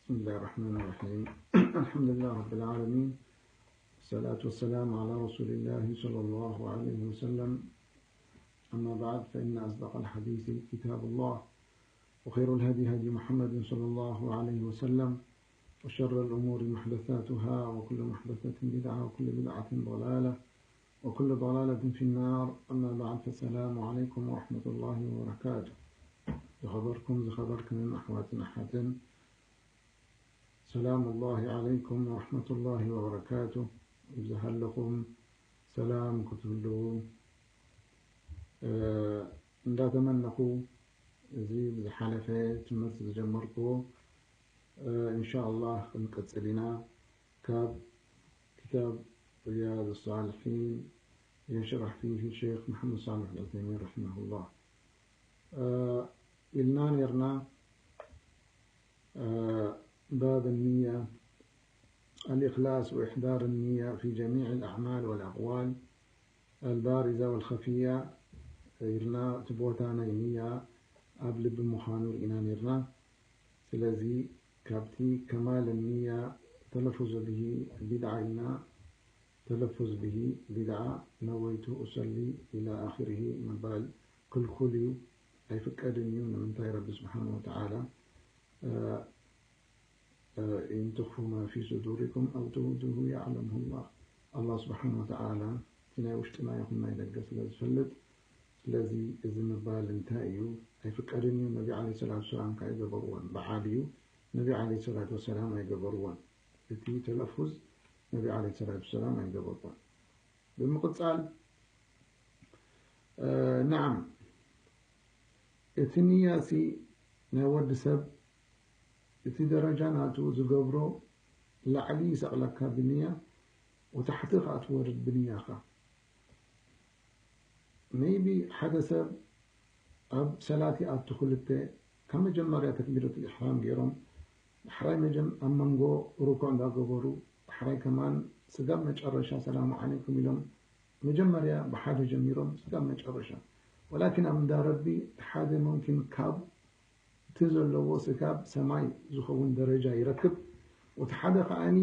بسم الله الرحمن الرحيم. الحمد لله رب العالمين. الصلاة والسلام على رسول الله صلى الله عليه وسلم. أما بعد، فإن أصدق الحديث كتاب الله، وخير الهدي هدي محمد صلى الله عليه وسلم، وشر الأمور محدثاتها، وكل محدثة بدعة، وكل بدعة ضلالة، وكل ضلالة في النار. أما بعد، فالسلام عليكم ورحمة الله وبركاته. ዝኸበርኩም ዝኸበርክንን ኣሕዋትን ኣሓትን፣ ሰላም ላሂ ዓለይኩም ወረሕመቱላሂ ወበረካቱ። ይብዝሃለኹም ሰላም ክትህልዉ፣ እ፣ እንዳተመነኹ፣ እዚ ብዝሓለፈ ትምህርቲ ዝጀመርኩዎ፣ እ፣ ኢንሻ ኣላህ ክንቅጽል ኢና። ካብ ክታብ ሪያድ ሳልሒን የሽራሕ ፊህ ሼክ መሐመድ ሳልሕ ዑሰይሚን ረሒመሁላህ። እ፣ ኢልና ኔርና፣ እ፣ ባብ ንያ፣ الإخلاص وإحضار النية في جميع الأعمال والأقوال البارزة والخفية ኢልና፣ እቲ ቦታ ናይ ንያ ኣብ ልቢ ምዃኑ ርኢና ኔርና። ስለዚ ካብቲ ከማል ንያ ተለፉዙ ብሂ ቢድዓ ኢልና፣ ተለፉዝ ብሂ ቢድዓ፣ ነወይቱ ኡሰሊ ኢላ ኣኺርሂ ምባል ክልኩል እዩ፣ ኣይፍቀድን እዩ። ንምንታይ? ረቢ ስብሓነ ወተዓላ፣ እ፣ እ፣ ኢን ትኽፉ ማ ፊ ሱዱሪኩም ኣው ቱብዱሁ የዕለምሁ ላህ። ኣላህ ስብሓነ ወተዓላ እቲ ናይ ውሽጥና ይኹን ናይ ደገ ስለ ዝፈልጥ፣ ስለዚ እዚ ምባል እንታይ እዩ? ኣይፍቀድን እዩ። ነቢ ዓለይሂ ሰላቱ ወሰላም ከ ኣይገበርዎን። በዓል እዩ። ነቢ ዓለይሂ ሰላቱ ወሰላም ኣይገበርዎን። እቲ ተለፉዝ ነቢ ዓለይሂ ሰላቱ ወሰላም ኣይገበርዎን። ብምቕጻል፣ እ፣ ነዓም፣ እቲ ንያሲ ናይ ወዲ ሰብ እቲ ደረጃ ናቱ ዝገብሮ ላዕሊ ይሰቕለካ ብንያ፣ ወታሕቲ ከኣ ትወርድ ብንያኻ። ሜይቢ ሓደ ሰብ ኣብ ሰላት ይኣቱ ክልተ፣ ካብ መጀመርያ ተክቢረቱል ኢሕራም ገይሮም፣ ዳሕራይ መጀም-፣ ኣብ መንጎ ሩኩዕ እንዳገበሩ፣ ዳሕራይ ከማን ስጋብ መጨረሻ ሰላሙ ዓለይኩም ኢሎም፣ መጀመርያ ብሓደ ጀሚሮም ስጋብ መጨረሻ። ወላኪን ኣብ እንዳ ረቢ ሓደ ሙምኪን ካብ እቲ ዘለዎ ስጋብ ሰማይ ዝኸውን ደረጃ ይረክብ። ወቲ ሓደ ከኣኒ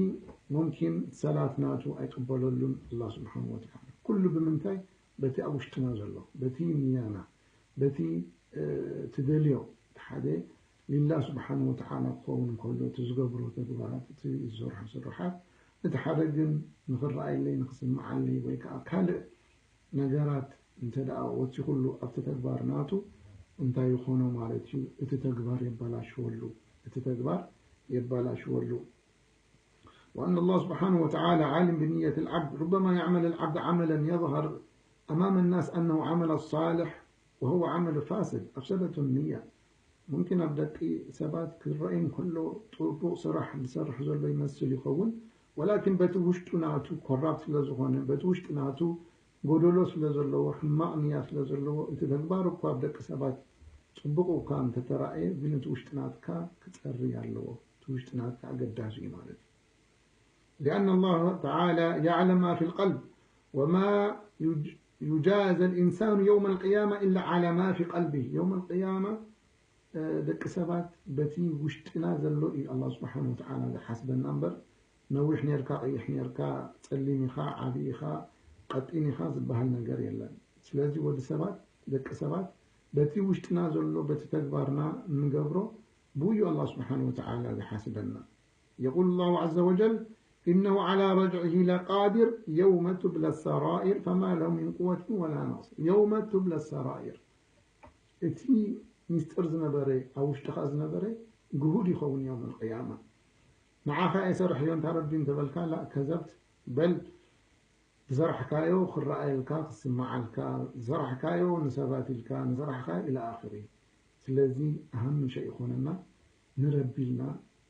ሙምኪን ሰላት ናቱ ኣይቅበለሉን ኣላህ ስብሓን ወተዓላ። ኩሉ ብምንታይ? በቲ ኣብ ውሽጥና ዘሎ፣ በቲ ንያና፣ በቲ፣ እ፣ ትደልዮ። እቲ ሓደ ሊላህ ስብሓን ወተዓላ ክኸውን ከሎ፣ እቲ ዝገብሮ ተግባራት፣ እቲ ዝሰርሖ ስርሓት፣ እቲ ሓደ ግን ንኽረኣየለይ፣ ንኽስምዓለይ ወይ ከዓ ካልእ ነገራት እንተ ደኣ ወሲኹሉ ኣብቲ ተግባር ናቱ፣ እንታይ ይኾኖ ማለት እዩ? እቲ ተግባር የባላሽወሉ፣ እቲ ተግባር የባላሽወሉ። وأن الله سبحانه وتعالى عالم بنية العبد، ربما يعمل العبد عملا يظهر أمام الناس أنه عمل صالح وهو عمل فاسد، أفسدته النية. ሙምኪን ኣብ ደቂ ሰባት ክረኣይ እንከሎ ጽቡቕ ስራሕ ዝሰርሕ ዘሎ ይመስል ይኸውን፣ ወላኪን በቲ ውሽጡ ናቱ ኮራፕት ስለ ዝኾነ፣ በቲ ውሽጢ ናቱ ጎደሎ ስለ ዘለዎ፣ ሕማቕ ንያ ስለ ዘለዎ፣ እቲ ተግባር እኳ ኣብ ደቂ ሰባት ጽቡቕ እኳ እንተተራእየ፣ ግን እቲ ውሽጢ ናትካ ክጸሪ ኣለዎ። እቲ ውሽጢ ናትካ ኣገዳሲ እዩ ማለት እዩ። لأن الله تعالى يعلم ما في القلب، وما يج-، يجازى الإنسان يوم القيامة إلا على ما في قلبه. يوم القيامة፣ እ፣ ደቂ ሰባት በቲ ውሽጥና ዘሎ እዩ ኣላህ ስብሓን ወተዓላ ዝሓስበና እምበር፣ ነዊሕ ኔርካ፣ ቀይሕ ኔርካ፣ ጸሊም ኢኻ፣ ዓቢ ኢኻ፣ ቀጢን ኢኻ ዝበሃል ነገር የለን። ስለዚ ወዲ ሰባት፣ ደቂ ሰባት በቲ ውሽጥና ዘሎ፣ በቲ ተግባርና እንገብሮ፣ ብኡ እዩ ኣላህ ስብሓን ወተዓላ ዝሓስበና። يقول الله عز وجل: إنه على رجعه لقادر يوم تبلى السرائر فما له من قوة ولا ناصر. يوم تبلى السرائر، እቲ ሚስጥር ዝነበረ፣ ኣብ ውሽጥኻ ዝነበረ ግሁድ ይኸውን የውም ኣልቅያማ። ንዓኻ እየ ሰርሐዮ እንታ ረቢ እንተበልካ፣ ላ፣ ከዘብት በል። ዝሰራሕካዮ ክረኣየልካ፣ ክስመዓልካ፣ ዝሰራሕካዮ ንሰባት ኢልካ፣ ንሰራሕካዮ ኢለ ኣኽሪ። ስለዚ ኣሃም ሸይ ይኾነና፣ ንረቢ ኢልና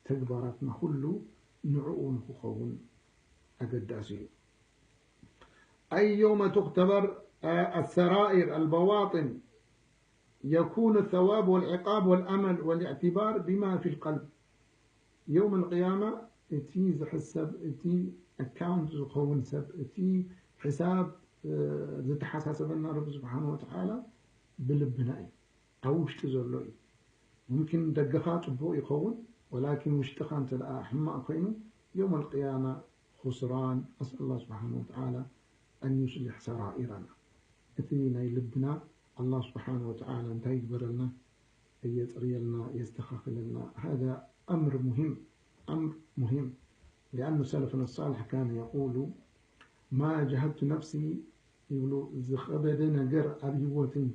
ተግባራትና ኩሉ ንዕኡ ንክኸውን ኣገዳሲ እዩ። أي يوم تختبر، آه، السرائر، البواطن، يكون الثواب والعقاب والأمل والاعتبار بما في القلب. يوم القيامة، እቲ ዝሕሰብ፣ እቲ ኣካውንት ዝኸውን ሰብ፣ እቲ ሕሳብ፣ እ፣ ዝተሓሳሰበና ረቢ ስብሓን ወተዓላ ብልብና እዩ፣ ኣብ ውሽጢ ዘሎ እዩ። ሙምኪን ደገኻ ጽቡቕ ይኸውን፣ ወላኪን ውሽጥኻ እንተ ደኣ ሕማቕ ኮይኑ፣ የውመል ቅያማ ኹስራን። ኣስኣል ላህ ስብሓነ ወተዓላ ኣን ዩስሊሕ ሰራኢረና። እቲ ናይ ልብና ኣላህ ስብሓነ ወተዓላ እንታይ ይግበረልና? የጽርየልና፣ የስተኻኽለልና። ሃዛ ኣምር ሙሂም፣ ኣምር ሙሂም። ሊኣኑ ሰለፍና ሳልሕ ካነ የቁሉ፣ ማ ጀሃድቱ ነፍሲ ይብሉ፣ ዝኸበደ ነገር ኣብ ህይወትን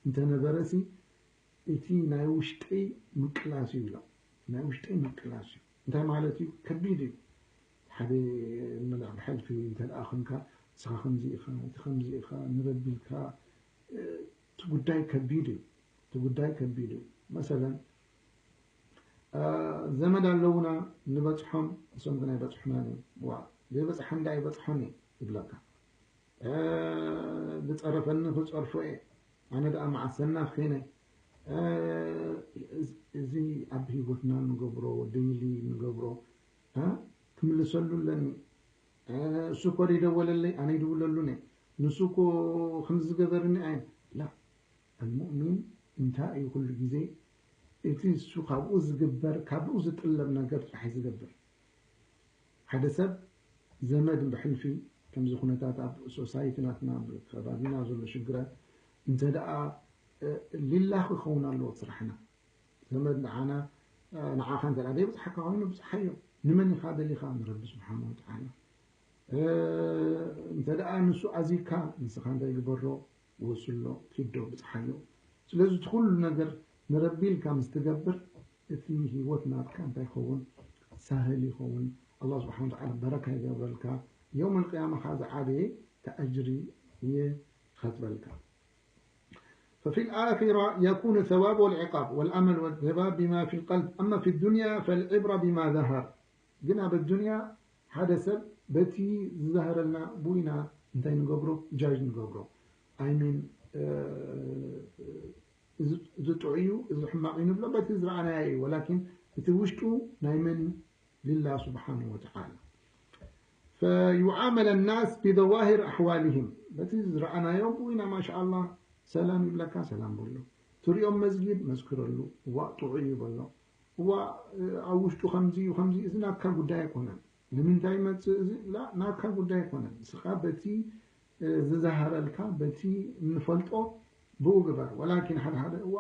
እንተነበረሲ፣ እቲ ናይ ውሽጠይ ምቅላስ እዩ ኢሎም። ናይ ውሽጠይ ምቅላስ እዩ። እንታይ ማለት እዩ? ከቢድ እዩ። ሓደ መልኣኽ ብሕልፊ እንተ ደኣ ኾንካ፣ ንስኻ ከምዚ ኢኻ፣ እቲ ከምዚ ኢኻ፣ ንረቢ ኢልካ፣ እ፣ እቲ ጉዳይ ከቢድ እዩ። እቲ ጉዳይ ከቢድ እዩ። መሰለን፣ እ፣ ዘመድ ኣለዉና፣ ንበጽሖም፣ ንሶም ግን ኣይበጽሑናን እዮም። ዋ፣ ዘይበጽሓ እንዳ ኣይበጽሖን እየ ይብለካ። እ፣ ዝጸረፈኒ ክጸርፎ እየ። ኣነ ደኣ መዓሰና ፌነ። እ፣ እዚ፣ እዚ ኣብ ህይወትና ንገብሮ፣ ዴይሊ ንገብሮ፣ እ፣ ክምልሰሉ ኣለኒ። እ፣ እሱ እኮ ደይደወለለይ፣ ኣነ ይድውለሉን እየ። ንሱ እኮ ከምዚ ዝገበርኒ ኣይ-፣ ላ። ኣልሙእሚን እንታይ እዩ ኩሉ ግዜ? እቲ እሱ ካብኡ ዝግበር፣ ካብኡ ዝጥለብ ነገር ጥራሕ እዩ ዝገብር። ሓደ ሰብ ዘመድ ብሕልፊ ከምዚ ኩነታት ኣብ ሶሳይቲ ናትና፣ ኣብ ከባቢና ዘሎ ሽግራት እንተ ደኣ፣ እ፣ ሊላ ክኸውን ኣለዎ ስራሕና። ዘመድ ንዓና፣ እ፣ ንዓኻ እንተ ደኣ ዘይበጽሓካ ኮይኑ ብጽሓዮ። ንመን ኢኻ ደሊኻ? ንረቢ ስብሓነ ወተዓላ። እ፣ እንተ ደኣ ንሱ ኣዚካ፣ ንስኻ እንታይ ግበሮ? ወስሎ፣ ኪዶ፣ ብጽሓዮ። ስለዚ እቲ ኩሉ ነገር ንረቢ ኢልካ ምስ ትገብር፣ እቲ ህይወት ናትካ እንታይ ይኸውን? ሳህል ይኸውን። ኣላህ ስብሓነ ወተዓላ በረካ ይገብረልካ። የውመል ቅያማ ኸዓ ዝዓበየ እቲ ኣጅሪ ይኸትበልካ። ففي الآخرة يكون الثواب والعقاب والأمل والثواب بما في القلب، أما في الدنيا فالعبرة بما ظهر. ግን ኣብ ኣዱንያ ሓደ ሰብ በቲ ዝዛህረልና ብኡ ኢና እንታይ ንገብሮ? ጃጅ ንገብሮ። I mean፣ እ፣ እዚ፣ እዚ ጥዑይ እዩ፣ እዚ ሕማቕ እዩ ንብሎ በቲ ዝረኣናዮ እዩ። ወላኪን እቲ ውሽጡ ናይ መን እዩ? ሊላህ ስብሓነሁ ወተዓላ። فيعامل الناس بظواهر أحوالهم። በቲ ዝረኣናዮ ብኡ ኢና ማሻኣላህ ሰላም ይብለካ፣ ሰላም በሎ። ትሪኦም መስጊድ መስክረሉ፣ ዋእ ጥዑይ እዩ በሎ። እዋ፣ ኣብ ውሽጡ ከምዚ እዩ፣ ከምዚ እዩ፣ እዚ ናትካ ጉዳይ ኣይኮነን። ንምንታይ ይመጽእ እዚ? ላ፣ ናትካ ጉዳይ ኣይኮነን። ንስኻ በቲ፣ እ፣ ዝዛሃረልካ፣ በቲ እንፈልጦ ብኡ ግበር። ወላኪን ሓደ ሓደ እዋ፣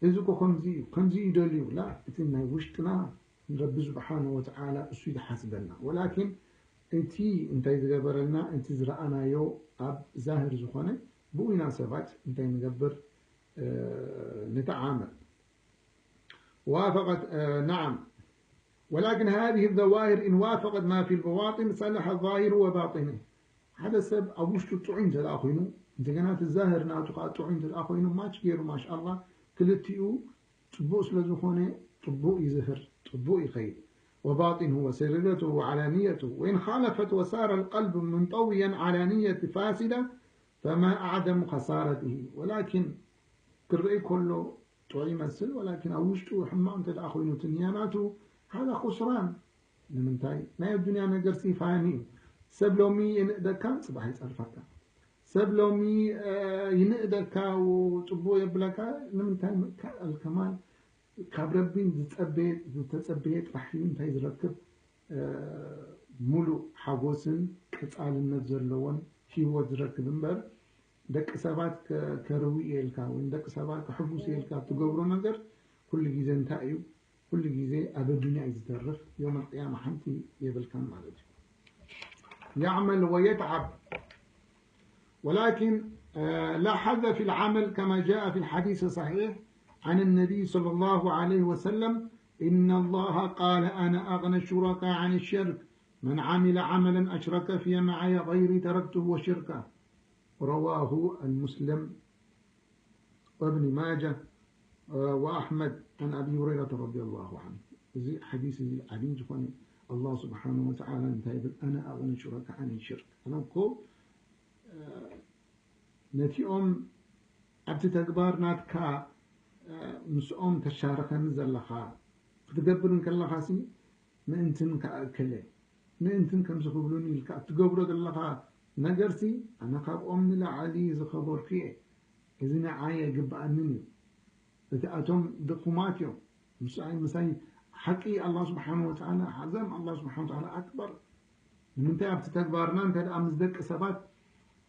እዚ እኮ ከምዚ እዩ፣ ከምዚ እዩ ደልዩ። ላ፣ እቲ ናይ ውሽጥና ንረቢ ስብሓነ ወተዓላ እሱ እዩ ዝሓስበና። ወላኪን እቲ እንታይ ዝገበረልና፣ እቲ ዝረኣናዮ ኣብ ዛህር ዝኾነ፣ ብኡ ኢና ሰባት እንታይ ንገብር፣ እ፣ ንተዓመል። وافقت، آه، نعم. ولكن هذه الظواهر إن وافقت ما في البواطن صلح الظاهر وباطنه. ሓደ ሰብ ኣብ ውሽጡ ጥዑይ እንተ ደኣ ኮይኑ፣ እንደገና እቲ ዛህር ናቱ ከዓ ጥዑይ እንተ ደኣ ኮይኑ፣ ማች ገይሩ፣ ማሻኣላህ፣ ክልቲኡ ጽቡቕ ስለ ዝኾነ፣ ጽቡቕ ይዝህር፣ ጽቡቕ ይኸይድ። وباطنه وسريرته وعلانيته، وإن خالفت وصار القلب منطويا على نية فاسدة، فما أعظم خسارته. ولكن ክረኣይ ከሎ ጥዑይ ይመስል፣ ወላኪን ኣብ ውሽጡ ሕማቕ እንተ ደኣ ኮይኑ፣ እቲ ንያ ናቱ፣ ሃዛ ኹስራን። ንምንታይ? ናይ ኣዱንያ ነገርሲ ፋኒ እዩ። ሰብ ሎሚ ይንእደካ፣ ጽባሕ ይጸርፈካ። ሰብ ሎሚ፣ እ፣ ይንእደካ፣ ጽቡቕ የብለካ። ንምንታይ? ከ-፣ ኣልከማል ካብ ረቢ ዝጸበየ፣ ዝተጸበየ ጥራሕ እዩ እንታይ ዝረክብ? እ፣ ሙሉእ ሓጎስን ቀጻልነት ዘለዎን ህይወት ዝረክብ እምበር፣ ደቂ ሰባት ከ-፣ ከርዊ እየ ኢልካ ወይ ደቂ ሰባት ከሕጉስ እየ ኢልካ እትገብሮ ነገር ኩሉ ግዜ እንታይ እዩ? ኩሉ ግዜ ኣብ ኣዱንያ እዩ ዝተርፍ። የውመል ቅያማ ሓንቲ የብልካን ማለት እዩ። يعمل ويتعب، ولكن، آه، لا حظ في العمل كما جاء في الحديث الصحيح عن النبي صلى الله عليه وسلم: إن الله قال: أنا أغنى الشركاء عن الشرك، من عمل عملا أشرك في معي غيري تركته وشركه. رواه المسلم وابن ماجه، آه، وأحمد عن أبي هريرة رضي الله عنه. እዚ ሓዲስ እዚ ዓብዪ ዝኾነ ኣላህ ስብሓነሁ ወተዓላ እንታይ ይብል? ኣነ ኣቕኒ ሹረካ ዓን ሽርክ። ኣነ እኮ፣ እ፣ ነቲኦም ኣብቲ ተግባር ናትካ፣ እ፣ ምስኦም ተሻርኸኒ ዘለኻ ክትገብር እንከለኻሲ ምእንትን ከኣክለ ምእንትን ከምዚ ክብሉኒ ኢልካ እትገብሮ ዘለኻ ነገርሲ ኣነ ካብኦም ንላዕሊ ዝኸበርኩ እየ። እዚ ንዓይ ኣይግብኣንን እዩ። እቲ ኣቶም ድኹማት እዮም። ምስኣይ ምሳይ ሓቂ ኣላህ ስብሓን ወተዓላ፣ ሓዘም ኣላህ ስብሓን ወተዓላ ኣክበር። ንምንታይ ኣብቲ ተግባርና እንተ ደኣ ምስ ደቂ ሰባት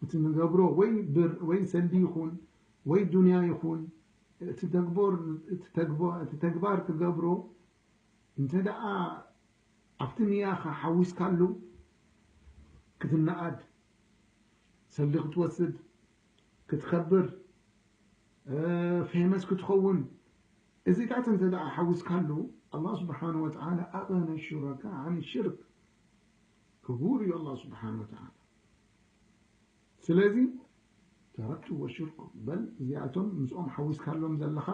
እቲ ንገብሮ ወይ ብር ወይ ሰልዲ ይኹን ወይ ዱንያ ይኹን እቲ ተግቦር-፣ እቲ ተግቦ-፣ እቲ ተግባር ትገብሮ እንተ ደኣ ኣብቲ ንያኻ ሓዊስካሉ ክትነኣድ፣ ሰልዲ ክትወስድ፣ ክትኸብር፣ እ፣ ፌመስ ክትኸውን፣ እዚታት እንተ ደኣ ሓዊስካሉ፣ ኣላህ ስብሓነ ወተዓላ ኣቕነ ሹረካ ዓን ሽርክ፣ ክቡር እዩ ኣላህ ስብሓነ ወተዓላ። ስለዚ ተረክቱ ወሽርኩ በል፣ እዚኣቶም ምስኦም ሓዊስካሎም ዘለኻ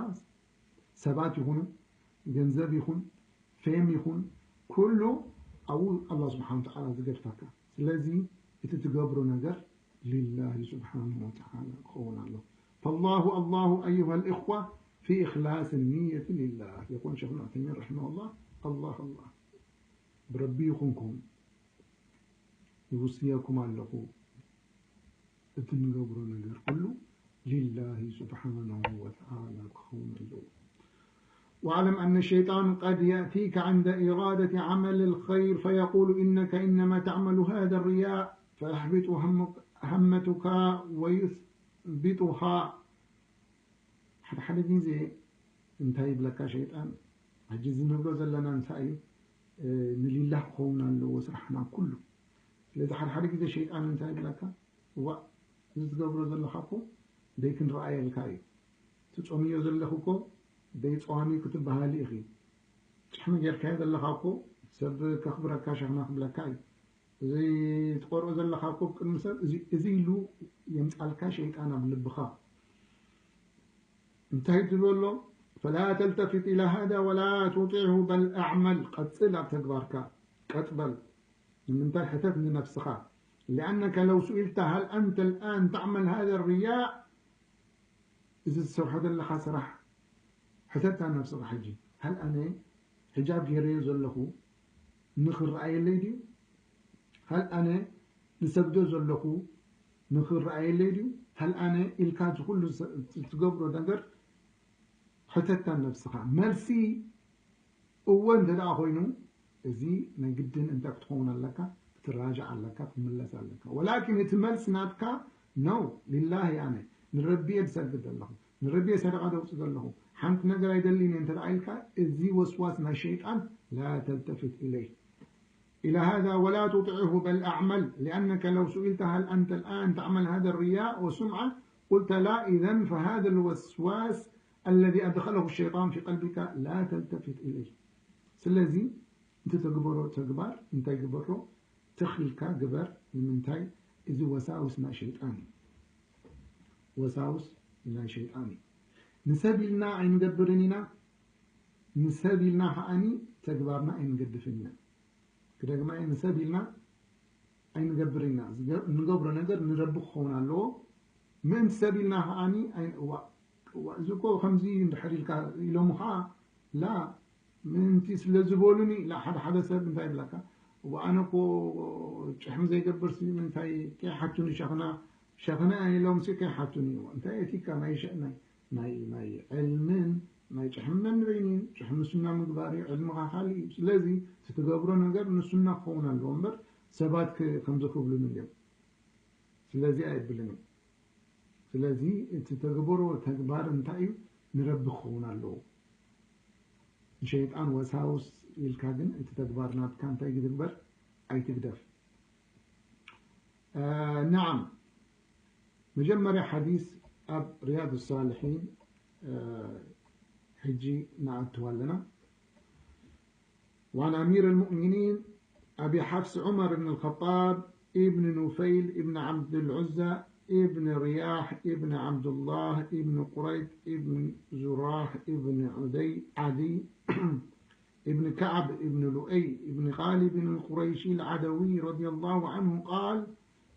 ሰባት ይኹኑ፣ ገንዘብ ይኹን፣ ፌም ይኹን፣ ኩሉ ኣብኡ ኣላህ ስብሓነ ወተዓላ ዝገድፈካ። ስለዚ እቲ ትገብሮ ነገር ሊላሂ ስብሓነሁ ወተዓላ ክኸውን ኣሎ። فالله الله أيها الإخوة في إخلاص النية لله. يقول شيخنا عثيمين رحمه الله: الله الله، ብረቢ ይኹንኩም፣ ይውስየኩም ኣለኹ፣ እቲ ንገብሮ ነገር ኩሉ ሊላሂ ስብሓነሁ ወተዓላ ክኸውን ኣለዎ። واعلم أن الشيطان قد يأتيك عند إرادة عمل الخير فيقول: إنك إنما تعمل هذا الرياء، فيحبط همك-، همتك ويثبطها. ሓደ ሓደ ግዜ እንታይ ይብለካ ሸይጣን፣ ሕጂ እዚ ንብሎ ዘለና እንታይ እዩ? እ፣ ንሊላህ ክኸውን ኣለዎ ስራሕና ኩሉ። ስለዚ ሓደ ሓደ ግዜ ሸይጣን እንታይ ይብለካ? እዋእ፣ እዚ ትገብሮ ዘለኻ እኮ ደይ ክንረኣየልካ እዩ። ትጾምዮ ዘለኺ እኮ ደይ ጸዋሚ ክትበሃሊ ኢኺ። ጭሕሚ ጌርካዮ ዘለኻ እኮ ሰብ ከኽብረካ ሸኽና ክብለካ እዩ። እዚ ትቆርኦ ዘለኻ እኮ ቅድሚ ሰብ እዚ፣ እዚ ኢሉ የምጻልካ ሸይጣን ኣብ ልብኻ። እንታይ ትብሎ ኣሎ? فلا تلتفت إلى هذا ولا تطعه بل اعمل، ቀጽል ኣብ ተግባርካ፣ ቀጥ በል። ንምንታይ ሕተት ንነፍስኻ። لأنك لو سئلت هل أنت الآن تعمل هذا الرياء، እዚ ትሰርሖ ዘለኻ ስራሕ ሕተታ ነብስኻ ሕጂ። هل ኣነ ሒጃብ ገይረዮ ዘለኹ ንኽረኣየለይ ድዩ? هل ኣነ ዝሰግዶ ዘለኹ ንኽረኣየለይ ድዩ? هل ኣነ ኢልካ እዚ ኩሉ ዝ-፣ ትገብሮ ነገር ሕተታ ነብስኻ። መልሲ እወ እንተ ደኣ ኮይኑ፣ እዚ ናይ ግድን እንታይ ክትኸውን ኣለካ? ክትራጃዕ ኣለካ፣ ክትምለስ ኣለካ። ወላኪን እቲ መልሲ ናትካ ነው፣ ሊላሂ ኣነ ንረቢ እየ ዝሰግድ ዘለኹ፣ ንረቢ እየ ሰደቓ ዘውፅእ ዘለኹ፣ ሓንቲ ነገር ኣይደልን እየ እንተ ደኣ ኢልካ፣ እዚ ወስዋስ ናይ ሸይጣን ላ ተልተፍት ኢለይህ። إلى هذا ولا تطعه بل أعمل لأنك لو سئلت هل أنت الآن تعمل هذا الرياء والسمعة قلت لا إذن فهذا الوسواس الذي أدخله الشيطان في قلبك لا تلتفت إليه. ስለዚ እቲ ተግበሮ ተግባር እንታይ ግበሮ? ትኽ ኢልካ ግበር። ንምንታይ? እዚ ወሳውስ ናይ ሸይጣን እዩ። ወሳውስ ናይ ሸይጣን እዩ። ንሰብ ኢልና ኣይንገብርን ኢና፣ ንሰብ ኢልና ከዓኒ ተግባርና ኣይንገድፍን ኢና። ክደግማ እየ፣ ንሰብ ኢልና ኣይንገብርን ኢና። ዝገ-፣ እንገብሮ ነገር ንረቢ ክኸውን ኣለዎ። ምእንቲ ሰብ ኢልና ከዓኒ ኣይ-፣ እዋ፣ እዋ፣ እዚ እኮ ከምዚ እንድሕር ኢልካ ኢሎምኻ ላ፣ ምእንቲ ስለ ዝበሉኒ ላ፣ ሓደ ሓደ ሰብ እንታይ ይብለካ? እዋ፣ ኣነ እኮ ጭሕሚ ዘይገብር ሲ ምንታይ ከይሓቱኒ ሸኽና፣ ሸኽና ኢሎም ሲ ከይሓቱኒ። እዋ፣ እንታይ እቲካ ናይ ሸ-፣ ናይ፣ ናይ፣ ናይ ዕልምን ናይ ጭሕሚ መንበይን እዩ። ጭሕሚ ሱና ምግባር እዩ፣ ዕልምኻ ካልእ እዩ። ስለዚ እቲ ትገብሮ ነገር ንሱና ክኸውን ኣለዎ እምበር ሰባት ክ-፣ ከምዚ ክብሉኒ እዮም። ስለዚ ኣይብልን እዩ። ስለዚ እቲ ተግበሮ ተግባር እንታይ እዩ? ንረቢ ክኸውን ኣለዎ። ንሸይጣን ወሳውስ ኢልካ ግን እቲ ተግባር ናትካ እንታይ ግትግበር? ኣይትግደፍ። እ፣ ነዓም፣ መጀመርያ ሓዲስ ኣብ ሪያድ ሳልሒን፣ እ፣ ሕጂ ንኣትዋ ኣለና። وعن أمير المؤمنين أبي حفص عمر بن الخطاب ابن نفيل ابن عبد العزى ابن رياح ابن عبد الله ابن قريط ابن زراح ابن عدي، عدي ابن كعب ابن لؤي ابن غالب القريشي العدوي رضي الله عنه قال: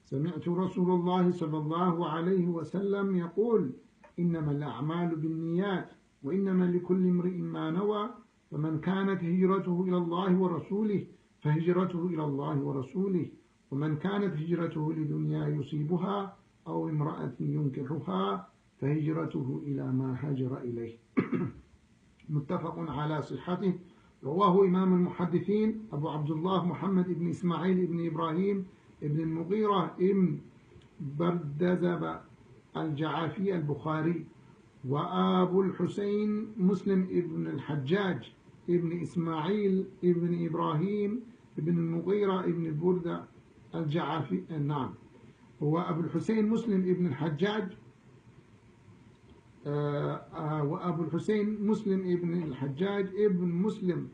سمعت رسول الله صلى الله عليه وسلم يقول: إنما الأعمال بالنيات، وإنما لكل امرئ ما نوى، فمن كانت هجرته إلى الله ورسوله فهجرته إلى الله ورسوله، ومن كانت هجرته لدنيا يصيبها أو امرأة ينكحها فهجرته إلى ما هاجر إليه. متفق على صحته، رواه إمام المحدثين أبو عبد الله محمد بن إسماعيل بن إبراهيم بن المغيرة بن بردزبة الجعفي البخاري، وأبو الحسين مسلم بن الحجاج بن إسماعيل بن إبراهيم بن المغيرة بن بردة الجعفي، نعم، هو أبو الحسين مسلم بن الحجاج، آه، آه، وأبو الحسين مسلم بن الحجاج بن مسلم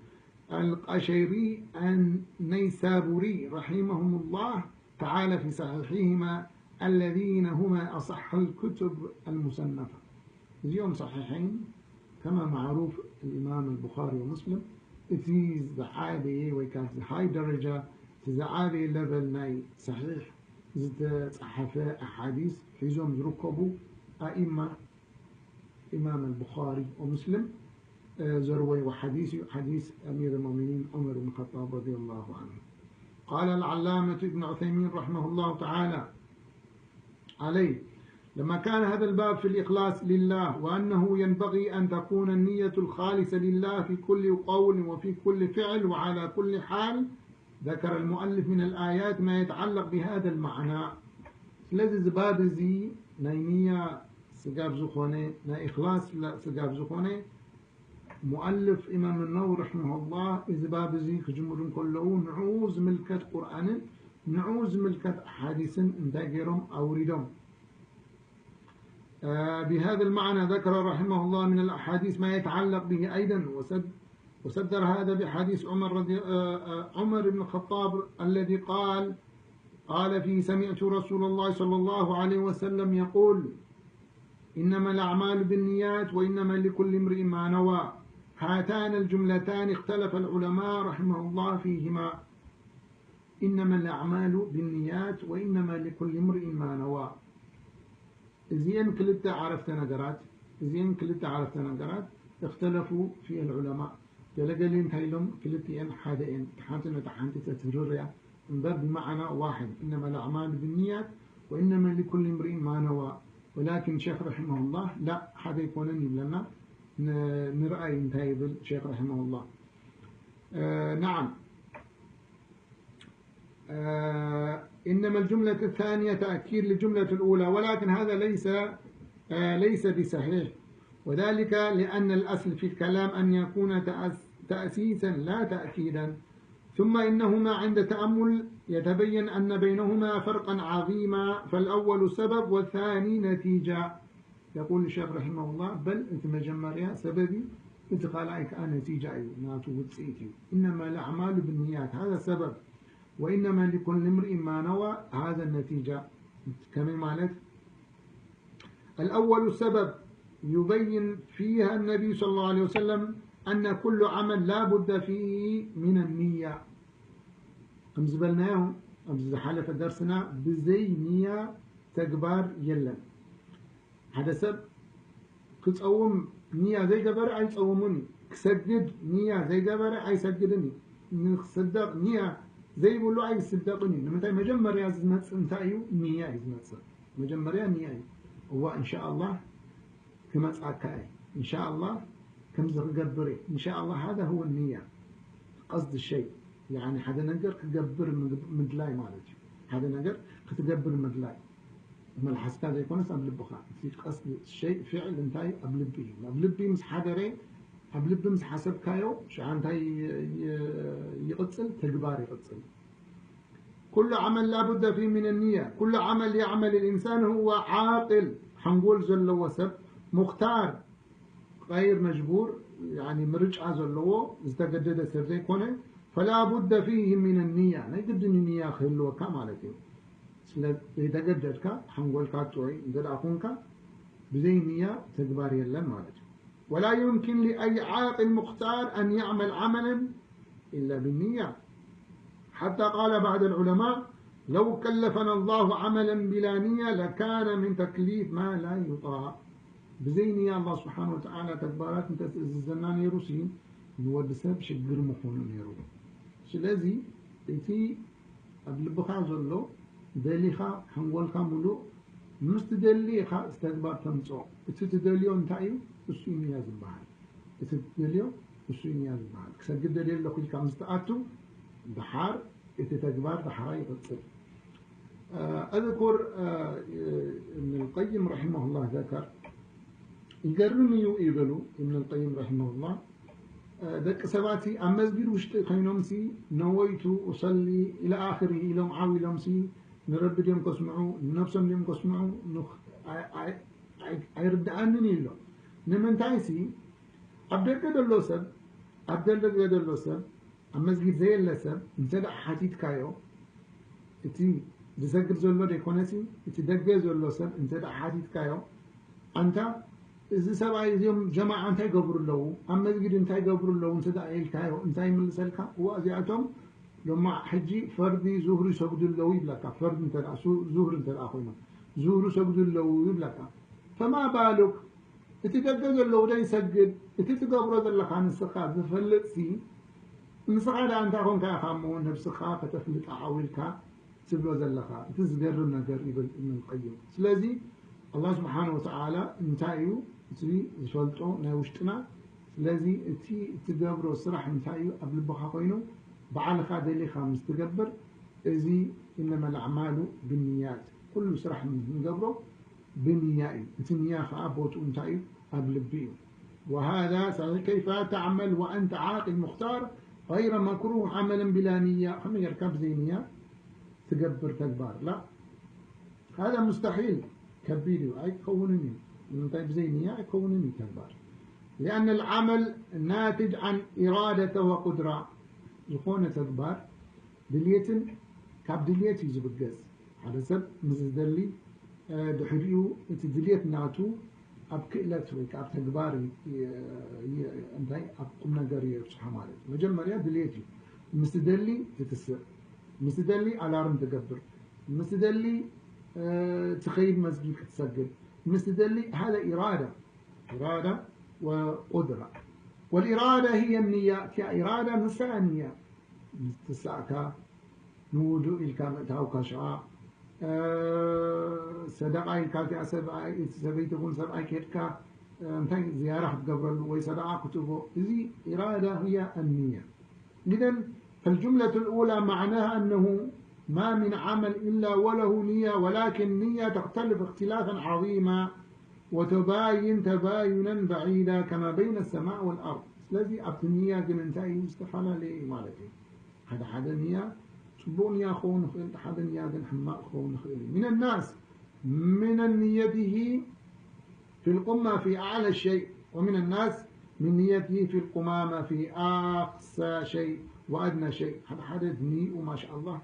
القشيري النيسابوري رحمهم الله تعالى في صحيحيهما اللذين هما أصح الكتب المصنفة. እዚኦም صحيحين كما معروف الإمام البخاري ومسلم، እቲ ዝዓበየ ወይ ከዓ እቲ ሃይ ደረጃ፣ እቲ ዝዓበየ ለቨል ናይ ሰሒሕ ዝተፃሓፈ ኣሓዲስ ሒዞም ዝርከቡ ኣኢማ ኢማም ኣልቡኻሪ ወሙስሊም ዘርወይዎ ሓዲስ እዩ። ሓዲስ ኣሚር ልሙእሚኒን ዑመር ብን ኸጣብ ረዲየላሁ ዐንሁ። قال العلامة ابن عثيمين رحمه الله تعالى عليه: لما كان هذا الباب في الإخلاص لله، وأنه ينبغي أن تكون النية الخالصة لله في كل قول وفي كل فعل وعلى كل حال، ذكر المؤلف من الآيات ما يتعلق بهذا المعنى. ስለዚ እዚ ባብ እዚ ናይ ንያ ስጋብ ዝኾነ፣ ናይ ኢኽላስ ስጋብ ዝኾነ፣ ሙኣልፍ ኢማም ነወዊ ረሒመሁላህ እዚ ባብ እዚ ክጅምሩ እንከለዉ ንዕኡ ዝምልከት ቁርኣንን ንዕኡ ዝምልከት ኣሓዲስን እንታይ ገይሮም ኣውሪዶም? آه، بهذا المعنى ذكر رحمه الله من الأحاديث ما يتعلق به أيضا، وسد-، وصدر هذا بحديث عمر رضي-، آه، آه، عمر بن الخطاب الذي قال، قال فيه: سمعت رسول الله صلى الله عليه وسلم يقول: إنما الأعمال بالنيات وإنما لكل امرئ ما نوى. هاتان الجملتان اختلف العلماء رحمه الله فيهما. إنما الأعمال بالنيات وإنما لكل امرئ ما نوى. እዚኤን ክልተ ዓረፍተ ነገራት፣ እዚኤን ክልተ ዓረፍተ ነገራት እኽተለፉ ፊሀል ዑለማእ። ገለገሊ እንታይ ኢሎም? ክልቲኤን ሓደ እየን። እታ ሓንቲ ነታ ሓንቲ ተትህርር እያ እምበር ብመዓና ዋሕድ። إنما الأعمال بالنيات وإنما لكل امرئ ما نوى. ወላኪን ሼኽ ረሒመሁላህ ላ፣ ሓደ ኣይኮነን ይብለና። ን-፣ ንርኣይ እንታይ ይብል ሼኽ ረሒመሁላህ። እ፣ ነዓም። آه، إنما الجملة الثانية تأكيد للجملة الأولى، ولكن هذا ليس، آه، ليس بصحيح، وذلك لأن الأصل في الكلام أن يكون تأس-، تأسيسا لا تأكيدا، ثم إنهما عند تأمل يتبين أن بينهما فرقا عظيما، فالأول سبب والثاني نتيجة. يقول الشيخ رحمه الله: بل، እቲ መጀመርያ ሰበብ እዩ፣ እቲ ካልኣይ ከዓ ነቲጃ እዩ፣ ናቱ ውፅኢት እዩ። إنما الأعمال بالنيات، هذا سبب، وإنما لكل امرئ ما نوى، هذا النتيجة። ከመይ ማለት? الأول سبب يبين فيها النبي صلى الله عليه وسلم أن كل عمل لا بد فيه من النية። ከም ዝበልናዮ ኣብዚ ዝሓለፈ ደርስና፣ ብዘይ ንያ ተግባር የለን። ሓደ ሰብ ክጸውም ንያ ዘይገበረ ኣይጸውምን እዩ። ክሰግድ ንያ ዘይገበረ ኣይሰግድን እዩ። ንክስደቕ ንያ ዘይብሉ ኣይስደቕን እዩ። ንምንታይ? መጀመርያ ዝመጽእ እንታይ እዩ? ንያ እዩ ዝመጽእ። መጀመርያ ንያ እዩ። እዋ፣ እንሻኣላህ ክመጽኣካ እየ። እንሻኣላህ ከምዚ ክገብር እየ። እንሻኣላህ፣ هذا هو النية، قصد الشيء። ያኒ ሓደ ነገር ክገብር ምግብ-፣ ምድላይ ማለት እዩ። ሓደ ነገር ክትገብር ምድላይ። መልሓስካ ዘይኮነስ ኣብ ልብኻ። እቲ ቀስድ ሸይ፣ ፍዕል እንታይ? ኣብ ልቢ እዩ። ኣብ ልቢ ምስ ሓደረ፣ ኣብ ልቢ ምስ ሓሰብካዮ፣ ሽዓ እንታይ ይ-፣ ይ-፣ ይቕጽል? ተግባር ይቕጽል። كل عمل لا بد فيه من النية. كل عمل يعمل الإنسان هو عاقل، ሓንጎል ዘለዎ ሰብ፣ ሙኽታር፣ غير مجبور، ያኒ ምርጫ ዘለዎ፣ ዝተገደደ ሰብ ዘይኮነ፣ فلا بد فيه من النية، ናይ ግድን ንያ ክህልወካ ማለት እዩ። ስለ ዘይተገደድካ፣ ሓንጎልካ ጥዑይ እንተ ደኣ ኮንካ፣ ብዘይ ንያ ተግባር የለን ማለት እዩ። ولا يمكن لأي عاقل مختار أن يعمل عملا إلا بالنية. حتى قال بعض العلماء: لو كلفنا الله عملا بلا نية لكان من تكليف ما لا يطاق. ብዘይ ንያ ኣላህ ስብሓን ወተዓላ ተግባራት እንተትእዝዘና ነይሩ ሲ ንወዲ ሰብ ሽግር ምኾኑ ነይሩ። ስለዚ እቲ ኣብ ልብኻ ዘሎ ደሊኻ ሓንጎልካ ሙሉእ ምስ ትደሊ ኢኻ ተግባር ተምፅኦ። እቲ ትደልዮ እንታይ እዩ? እሱ እዩ ንያ ዝበሃል። እቲ ትደልዮ እሱ እዩ ንያ ዝበሃል። ክሰግድ ደልየ ኣለኹ ኢልካ ምስ ትኣቱ፣ ደሓር እቲ ተግባር ዳሕራይ ይቕጽል። ኣذكر እብን ቀይም ረሒመሁላህ ዘከር፣ ይገርም እዩ ይበሉ እብን ቀይም ረሒመሁላህ፣ ደቂ ሰባት ኣብ መስጊድ ውሽጢ ኮይኖምሲ ነወይቱ ኡሰሊ ኢላ ኣኽሪ ኢሎም ዓው ኢሎምሲ ንረቢ ድዮም ከስምዑ ንነብሶም ድዮም ከስምዑ ኣይርድኣንን እዩ ኣሎ። ንምንታይሲ ኣብ ደገ ዘሎ ሰብ ኣብ ደገ ዘሎ ሰብ ኣብ መስጊድ ዘየለ ሰብ እንተ ደኣ ሓቲትካዮ፣ እቲ ዝሰግድ ዘሎ ደይኮነሲ እቲ ደገ ዘሎ ሰብ እንተ ደኣ ሓቲትካዮ፣ ኣንታ እዚ ሰብኣይ እዚኦም ጀማዓ እንታይ ይገብሩ ኣለዉ፣ ኣብ መስጊድ እንታይ ይገብሩ ኣለዉ እንተ ደኣ ኢልካዮ፣ እንታይ ይምልሰልካ? እዋ እዚኣቶም ሎማ ሕጂ ፈርዲ ዙህሪ ይሰግዱ ኣለዉ ይብለካ። ፈርዲ እንተ ደኣ ዙህሪ እንተ ደኣ ኮይኖም ዙህሪ ይሰግዱ ኣለዉ ይብለካ። ፈማ ባሉክ እቲ ደገ ዘለዉ ደይሰግድ፣ እቲ ትገብሮ ዘለኻ ንስኻ ዝፈልጥሲ፣ ንስኻ ደኣ እንታይ ኮንካ ኢኻ እሞ ነብስኻ ከተፍልጣ ዓው ኢልካ ትብሎ ዘለኻ? እቲ ዝገርም ነገር ይብል እብን ቀይም። ስለዚ ኣላህ ስብሓነ ወተዓላ እንታይ እዩ እቲ ዝፈልጦ ናይ ውሽጥና? ስለዚ እቲ እትገብሮ ስራሕ እንታይ እዩ ኣብ ልብኻ ኮይኑ ባዕልኻ ደሊኻ ምስ ትገብር፣ እዚ ኢነመል ኣዕማሉ ብንያት፣ ኩሉ ስራሕ ንገብሮ ብንያ እዩ። እቲ ንያ ኸዓ ቦትኡ እንታይ እዩ? ኣብ ልቢ እዩ። وهذا صحيح كيف تعمل وأنت عاقل مختار غير مكروه عملا بلا نية. ከመይ ጌርካ ብዘይ ንያ ትገብር ተግባር? لا، هذا مستحيل፣ ከቢድ እዩ፣ ኣይከውንን እዩ። ንምንታይ? ብዘይ ንያ ኣይከውንን እዩ ተግባር። لأن العمل ناتج عن إرادة وقدرة። ዝኾነ ተግባር ድልየትን ካብ ድልየት እዩ ዝብገስ። ሓደ ሰብ ምስ ዝደሊ ድሕሪኡ እቲ ድልየት ናቱ ኣብ ክእለት ወይ ከዓ ኣብ ተግባር እንታይ ኣብ ቁም ነገር የብፅሖ ማለት እዩ። መጀመርያ ድልየት እዩ። ምስ ደሊ ትትስእ፣ ምስ ደሊ ኣላርም ትገብር፣ ምስ ደሊ ትኸይድ መስጊድ ክትሰግድ፣ ምስ ደሊ هذا إرادة، إرادة وقدرة. والإرادة هي النية، እቲኣ ኢራዳ ንሳ እያ ንያ። ምስ ትሳእካ ንውዱእ ኢልካ ምእታውካ ሽዓ፣ ሰደቓ ኢልካ እቲኣ ሰብኣይ፣ እቲ ሰበይቲ ኹን ሰብኣይ ከድካ እንታይ ዝያራ ክትገብረሉ ወይ ሰደቓ ክትቦ፣ እዚ ኢራዳ هي النية. إذن فالجملة الأولى معناها أنه ما من عمل إلا وله نية، ولكن النية تختلف اختلافا عظيما وتباين تباينا بعيدا كما بين السماء والأرض. ስለዚ ኣብቲ ንያ ግን እንታይ እዩ? ዝተፈላለየ እዩ ማለት እዩ። ሓደ ሓደ ንያ ጽቡቕ ንያ ክኸውን ይኽእል፣ ሓደ ንያ ግን ሕማቕ ክኸውን ይኽእል እዩ። من الناس من نيته في القمة في أعلى شيء، ومن الناس من نيته في القمامة في أقصى شيء وأدنى شيء. ሓደ ሓደ ንይኡ ማሻኣላህ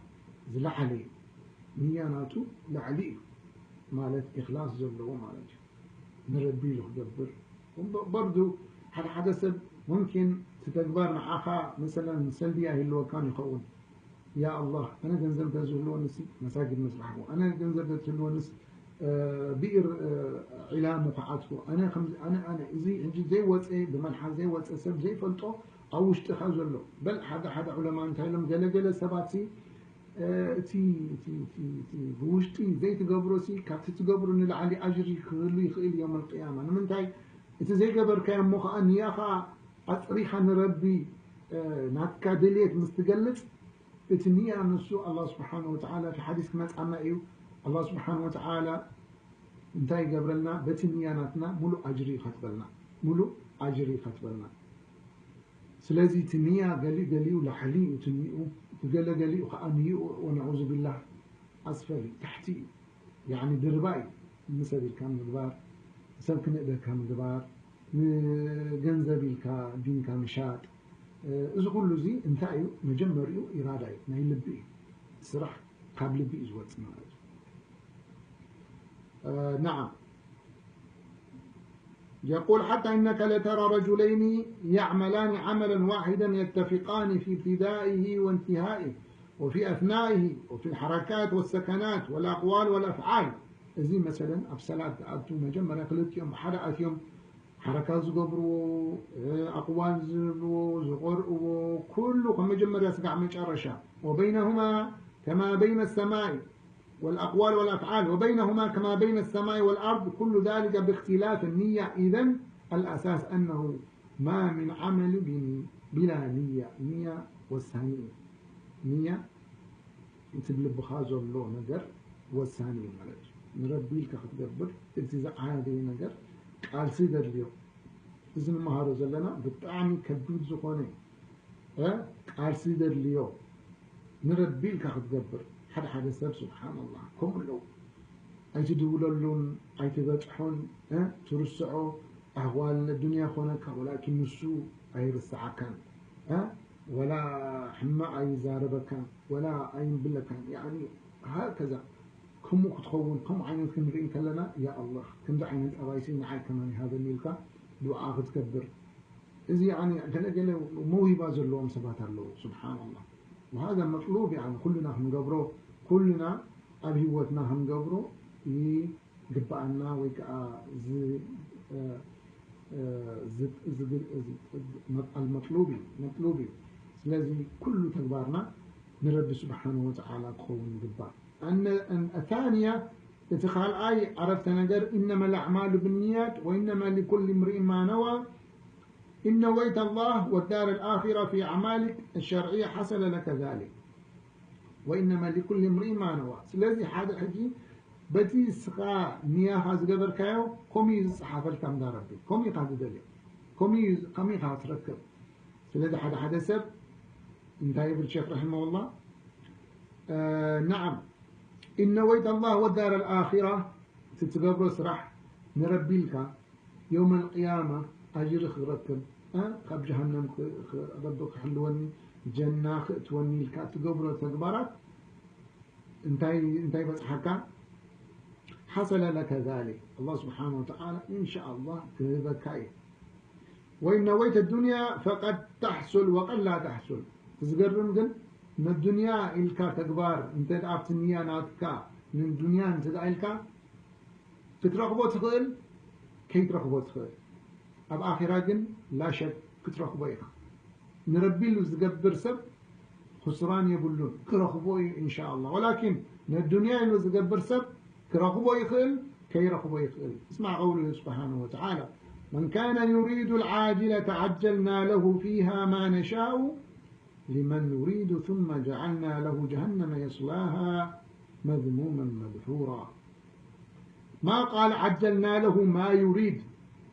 ዝለዓለ እዩ። ንያ ናቱ ላዕሊ እዩ ማለት ኢኽላስ ዘለዎ ማለት እዩ። ንረቢ ኢሉ ክገብር። በርዱ ሓደ ሓደ ሰብ ሙምኪን እቲ ተግባር ንዓኻ መሰለን ሰልቢ ኣይህልወካን ይኸውን። ያ ኣላህ፣ ኣነ ገንዘብ እንተዝህልወንሲ መሳጊድ መስራሕኩ፣ ኣነ ገንዘብ እንተዝህልወንስ ብኢር ዒላሙ ክዓትኩ፣ ኣነ ከምዚ፣ ኣነ፣ ኣነ፣ እዚ ሕጂ ዘይወፀ፣ ብመልሓስ ዘይወፀ ሰብ ዘይፈልጦ ኣብ ውሽጥኻ ዘሎ። በል ሓደ ሓደ ዑለማ እንታይ ኢሎም፣ ገለ ገለ ሰባትሲ እቲ፣ እቲ፣ እቲ፣ እቲ ብውሽጢ ዘይትገብሮሲ ካብቲ ትገብሮ ንላዕሊ ኣጅሪ ክህሉ ይኽእል እዮም ኣልቅያማ። ንምንታይ? እቲ ዘይገበርካዮ እሞ ኸዓ ንያኻ ኣፅሪኻ ንረቢ ናትካ ድልየት ምስ ትገልፅ፣ እቲ ንያ ንሱ ኣላህ ስብሓን ወተዓላ፣ እቲ ሓዲስ ክመፅኣና እዩ። ኣላህ ስብሓን ወተዓላ እንታይ ይገብረልና? በቲ ንያ ናትና ሙሉእ ኣጅሪ እዩ ከትበልና፣ ሙሉእ ኣጅሪ እዩ ከትበልና። ስለዚ እቲ ንያ ገሊኡ ገሊኡ ላዕሊ እዩ፣ እቲ ንኡ፣ እቲ ገለ ገሊኡ ከዓ ንይኡ፣ ወነዑዙ ቢላህ፣ ኣስፈል እዩ፣ ታሕቲ እዩ። ያዕኒ ድርባ እዩ። ንሰብ ኢልካ ምግባር፣ ሰብ ክንእደካ ምግባር፣ ንገንዘብ ኢልካ ዲንካ ምሻጥ፣ እዚ ኩሉ እዚ እንታይ እዩ? መጀመሪኡ ኢራዳ እዩ፣ ናይ ልቢ እዩ። ስራሕ ካብ ልቢ እዩ ዝወፅእ ማለት እዩ። ነዓም። يقول: حتى إنك لترى رجلين يعملان عملا واحدا يتفقان في ابتدائه وانتهائه وفي أثنائه وفي الحركات والسكنات والأقوال والأفعال. እዚ መሰለን ኣብ ሰላት ዝኣቱ መጀመርያ ክልቲኦም ብሓደ ኣትዮም ሓረካት ዝገብርዎ፣ ኣቕዋል ዝብልዎ፣ ዝቐርእዎ፣ ኩሉ ካብ መጀመርያ ስጋዕ መጨረሻ። وبينهما كما بين السماء والأقوال والأفعال وبينهما كما بين السماء والأرض، كل ذلك باختلاف النية. إذن الأساس أنه ما من عمل بلا نية. ንያ ወሳኒ እዩ። ንያ እቲ ልብኻ ዘሎ ነገር ወሳኒ እዩ ማለት እዩ። ንረቢ ኢልካ ክትገብር እቲ ዝዓበየ ነገር ቃልሲ ዘድልዮ። እዚ ንመሃሮ ዘለና ብጣዕሚ ከቢድ ዝኾነ እዩ። ቃልሲ ዘድልዮ። ንረቢ ኢልካ ክትገብር። ሓደ ሓደ ሰብ ስብሓንላህ ከምኡ ኣለዉ። ኣይትድውለሉን ኣይትበፅሖን። ትርስዖ ኣህዋል ዱንያ ኮነካ ወላኪን ንሱ ኣይርስዓካን። ወላ ሕማቕ ኣይዛረበካን ወላ ኣይንብለካን። ያኒ ሃከዛ ከምኡ ክትኸውን ከምኡ ዓይነት ክንርኢ እንከለና ያ ኣላህ ከምዚ ዓይነት ጠባይሲ ንዓይ ከማን ይሃበኒ ኢልካ ዱዓ ክትገብር። እዚ ያኒ ገለ ገለ መውሂባ ዘለዎም ሰባት ኣለዉ። ስብሓንላህ። وهذا مطلوب يعني ኩልና ክንገብሮ ኩልና ኣብ ህይወትና ክንገብሮ ይግበኣና ወይ ከዓ المطلوب እዩ መጥሉብ እዩ። ስለዚ ኩሉ ተግባርና ንረቢ ስብሓንሁ ወተዓላ ክኸውን ይግባእ። الثانية እቲ ካልኣይ ዓረፍተ ነገር إنما الأعمال بالنيات وإنما لكل امرئ ما نوى إن نويت الله والدار الآخرة في أعمالك الشرعية حصل لك ذلك وإنما لكل امرئ ما نوى ስለዚ ሓደ ሕጂ በቲ ንስኻ ንያኻ ዝገበርካዮ ከምኡ እዩ ዝፀሓፈልካ እንዳ ረቢ። ከምኡ ኢኻ ዝደልዮ። ከምኡ ኢኻ ትረክብ። ስለዚ ሓደ ሓደ ሰብ እንታይ ይብል ሸክ ረሒመሁላህ? نعم إن نويت الله والدار الآخرة እቲ ትገብሮ ስራሕ ንረቢ ኢልካ የውመል ቅያማ ኣጅሪ ክረክብ ካብ ጀሃነም ረቢ ክሕልወኒ ጀና ክእትወኒ ኢልካ ትገብሮ ተግባራት እንታይ እንታይ በፅሓካ? حصل لك ذلك الله سبحانه وتعالى إن شاء الله ክህበካ እዩ። وإن نويت الدنيا فقد تحصل وقد لا تحصل ዝገርም ግን ንዱንያ ኢልካ ተግባር እንተ ኣብቲ ንያ ናትካ ንዱንያ እንተ ኢልካ ክትረኽቦ ትኽእል ከይትረኽቦ ትኽእል። ኣብ ኣኺራ ግን ላሸክ ክትረኽቦ ኢኻ። ንረቢ ኢሉ ዝገብር ሰብ ክስራን የብሉን ክረኽቦ እዩ እንሻ ኣላ። ወላኪን ነዱንያ ኢሉ ዝገብር ሰብ ክረኽቦ ይኽእል ከይረኽቦ ይኽእል። اسمع قوله سبحانه وتعالى من كان يريد العاجلة عجلنا له فيها ما نشاء لمن نريد ثم جعلنا له جهنم يصلاها مذموما مدحورا ما قال عجلنا له ما يريد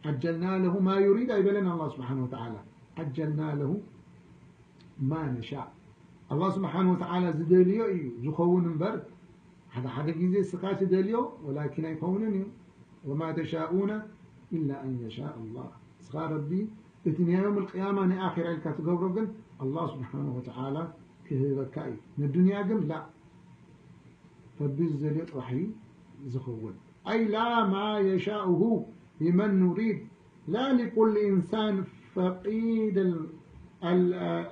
عجلنا له ما يريد ኣይበለን ኣላ ስብሓን ወተዓላ عجلنا له ما نشاء ኣላ ስብሓን ወተዓላ ዝደልዮ እዩ ዝኸውን እምበር ሓደ ሓደ ግዜ ስኻ ትደልዮ ወላኪን ኣይከውንን እዩ وما تشاءون إلا أن يشاء الله እስኻ ረቢ እቲ ናይ ዮም ልቅያማ ናይ ኣራ ኢልካ ትገብሮ ግን ኣላ ስብሓን ወተዓላ ክህበካ እዩ ነዱንያ ግን ላ ረቢ ዝደልዮ ጥራሕ እዩ ዝኸውን أي لا ما يشاؤه لمن نريد لا لكل إنسان فقيد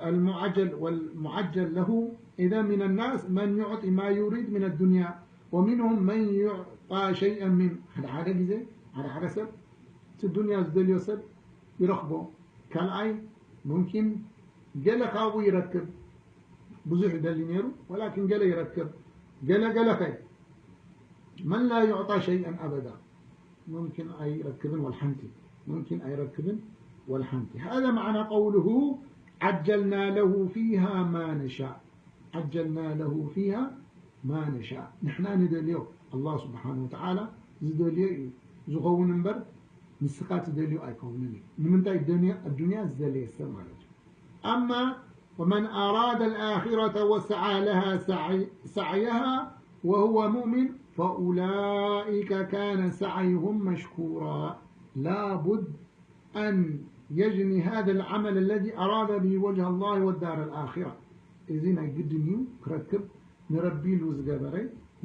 المعجل والمعجل له إذا من الناس من يعطي ما يريد من الدنيا ومنهم من يعطى شيئا من ሓደ ሓደ ግዜ ሓደ ሓደ ሰብ እቲ ዱንያ ዝደልዮ ሰብ ይረኽቦ ካልኣይ ሙምኪን ገለ ካብኡ ይረክብ ብዙሕ ይደሊ ነይሩ ወላኪን ገለ ይረክብ ገለ ገለ ኸ من لا يعطى شيئا أبدا ممكن ኣይረክብን ወልሓንቲ ممكن ኣይረክብን ወልሓንቲ هذا معنى قوله عجلنا له فيها ما نشاء عجلنا له فيها ما نشاء ንሕና ንደልዮ ኣላ ስብሓን ወተዓላ ዝደልዮ እዩ ዝኸውን እምበር ንስኻ ትደልዮ ኣይከውንን እዩ ንምንታይ ኣዱንያ ዝደለየ ሰብ ማለት እዩ أما ومن أراد الآخرة وسعى لها سعي سعيها وهو مؤمن فأولئك كان سعيهم مشكورا لا بد أن يجني هذا العمل الذي أراد به وجه الله والدار الآخرة እዚ ናይ ግድን እዩ ክረክብ ንረቢ ኢሉ ዝገበረ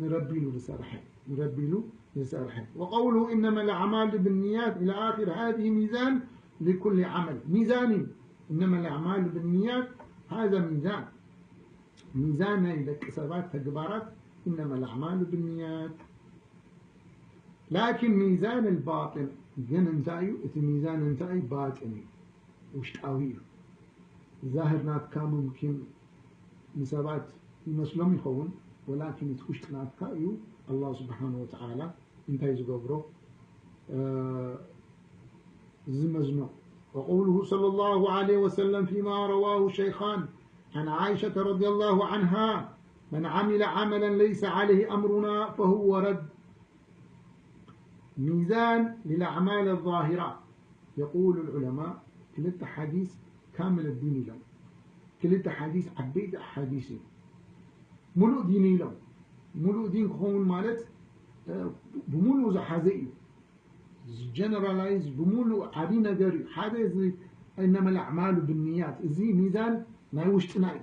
ንረቢ ኢሉ ዝሰርሐ ንረቢ ኢሉ ዝሰርሐ وقوله إنما الأعمال بالنيات إلى آخر هذه ميزان لكل عمل ميزان إنما الأعمال بالنيات هذا ميزان ميزان ናይ ደቂ ሰባት ተግባራት إنما الأعمال بالنيات لكن ميزان الباطن ግን እንታይ እዩ እቲ ሚዛን እንታይ እዩ ባጥን እዩ ውሽጣዊ እዩ ዛህር ናትካ ሙምኪን ንሰባት ይመስሎም ይኸውን ወላኪን እቲ ውሽጢ ናትካ እዩ ኣላ ስብሓን ወተዓላ እንታይ ዝገብሮ ዝመዝኖ وقوله صلى الله عليه وسلم فيما رواه الشيخان عن عائشة رضي الله عنها: من عمل عملا ليس عليه أمرنا فهو رد. ميزان للأعمال الظاهرة. يقول العلماء ክልተ ሓዲስ ካምል ዲን ኢሎም። ክልተ ሓዲስ ዓበይቲ ሓዲስ እዩ። ሙሉእ ዲን ኢሎም። ሙሉእ ዲን ክኸውን ማለት ብሙሉእ ዝሓዘ እዩ። ጀነራላይዝ ብሙሉእ ዓብዪ ነገር እዩ። ሓደ እዚ እነመል ኣዕማሉ ብንያት፣ እዚ ሚዛን ናይ ውሽጥና እዩ።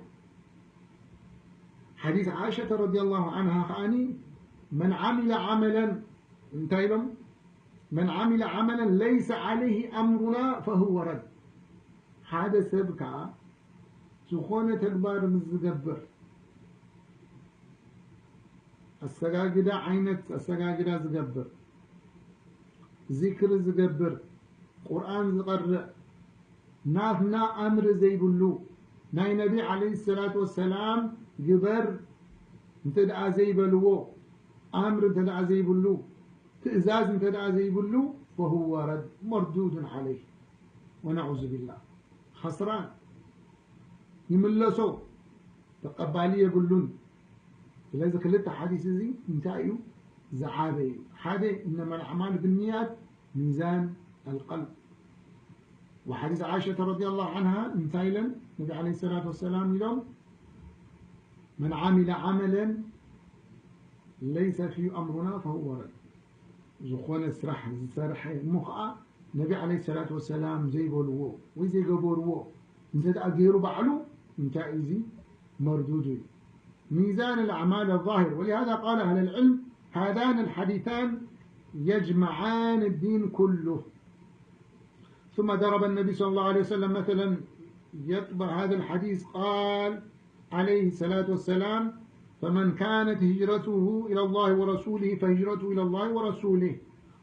ሓዲስ ዓእሸተ ረዲየላሁ ዓንሃ ከዓኒ መን ዓሚለ ዓመለን እንታይ ኢሎም? መን ዓሚለ ዓመለን ለይሰ ዓለይሂ ኣምሩና ፈሁወ ረድ። ሓደ ሰብ ከዓ ዝኾነ ተግባር ምስ ዝገብር፣ ኣሰጋግዳ ዓይነት ኣሰጋግዳ ዝገብር፣ ዚክሪ ዝገብር፣ ቁርኣን ዝቐርእ፣ ናትና ኣምሪ ዘይብሉ፣ ናይ ነቢ ዓለይሂ ሰላቱ ወሰላም ግበር እንተ ደኣ ዘይበልዎ፣ ኣምሪ እንተ ደኣ ዘይብሉ፣ ትእዛዝ እንተ ደኣ ዘይብሉ፣ ፈሁወ ረድ መርዱዱን ዓለይህ ወነዑዙ ቢላህ። ኸስራን ይምለሶ፣ ተቐባሊ የብሉን። ስለዚ ክልተ ሓዲስ እዚ እንታይ እዩ ዝዓበ እዩ? ሓደ እነመል ኣዕማሉ ብንያት ሚዛን ኣልቀልብ። ወሓዲስ ዓእሸተ ረዲየላሁ ዓንሃ እንታይ ኢለን? ነቢ ዓለይሂ ሰላቱ ወሰላም ኢሎም መን ዓሚለ ዓመለን ለይሰ ፊሁ ኣምሩና ፈሁወ ረድ። ዝኾነ ስራሕ ዝሰርሐ እሞ ኸዓ ነቢ ዓለይሂ ሰላቱ ወሰላም ዘይበልዎ ወይ ዘይገበርዎ እንተ ደኣ ገይሩ ባዕሉ እንታይ እዩ እዚ መርዱዱ እዩ። ሚዛን ኣልኣዕማል ኣዛሂር ወሊሃዛ ቃለ ኣህለል ዕልም ሃዛን ኣልሓዲታን የጅመዓን ዲን ኩሉ ثم ضرب النبي صلى الله عليه وسلم مثلا يتبع هذا الحديث قال عليه الصلاة والسلام فمن كانت هجرته إلى الله ورسوله فهجرته إلى الله ورسوله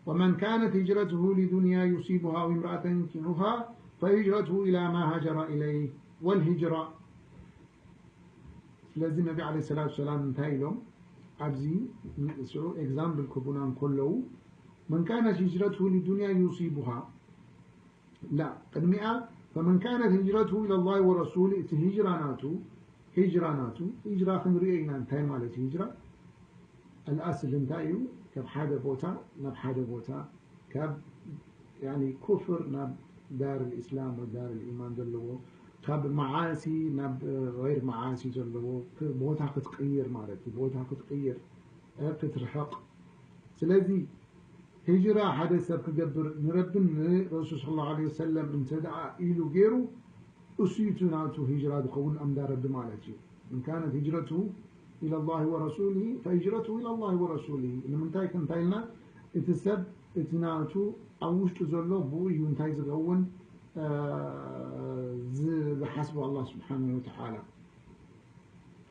ومن كانت هجرته لدنيا يصيبها أو امرأة ينكحها فهجرته إلى ما هاجر إليه والهجرة ስለዚ ነቢ ዓለይሂ ሰላቱ ሰላም እንታይ ኢሎም ኣብዚ ንእስዑ ኤግዛምፕል ክቡና እንከለዉ من كانت هجرته لدنيا يصيبها لا ቅድሚኣ فمن كانت هجرته إلى الله ورسوله እቲ ሂጅራ ናቱ ሂጅራ ናቱ ሂጅራ ክንሪኦ ኢና እንታይ ማለት እዩ ሂጅራ ኣልኣስል እንታይ እዩ ካብ ሓደ ቦታ ናብ ሓደ ቦታ ካብ ኩፍር ናብ ዳር ልእስላም ወይ ዳር ልኢማን ዘለዎ ካብ መዓሲ ናብ غይር መዓሲ ዘለዎ ቦታ ክትቅይር ማለት እዩ ቦታ ክትቅይር ክትርሕቕ ስለዚ ሂጅራ ሓደ ሰብ ክገብር ንረብን ንረሱል صلى الله عليه وسلم እንተ ደኣ ኢሉ ገይሩ እሱ እዩ ናቱ ሂጅራ ዝኸውን ኣምዳ ረቢ ማለት እዩ من كانت هجرته إلى الله ورسوله فهجرته إلى الله ورسوله ንምንታይ ከምታይ ኢልና እቲ ሰብ እቲ ናቱ ኣብ ውሽጡ ዘሎ ብኡ እዩ እንታይ ዝኸውን ዝሓስቡ ኣላህ ስብሓንሁ ወተዓላ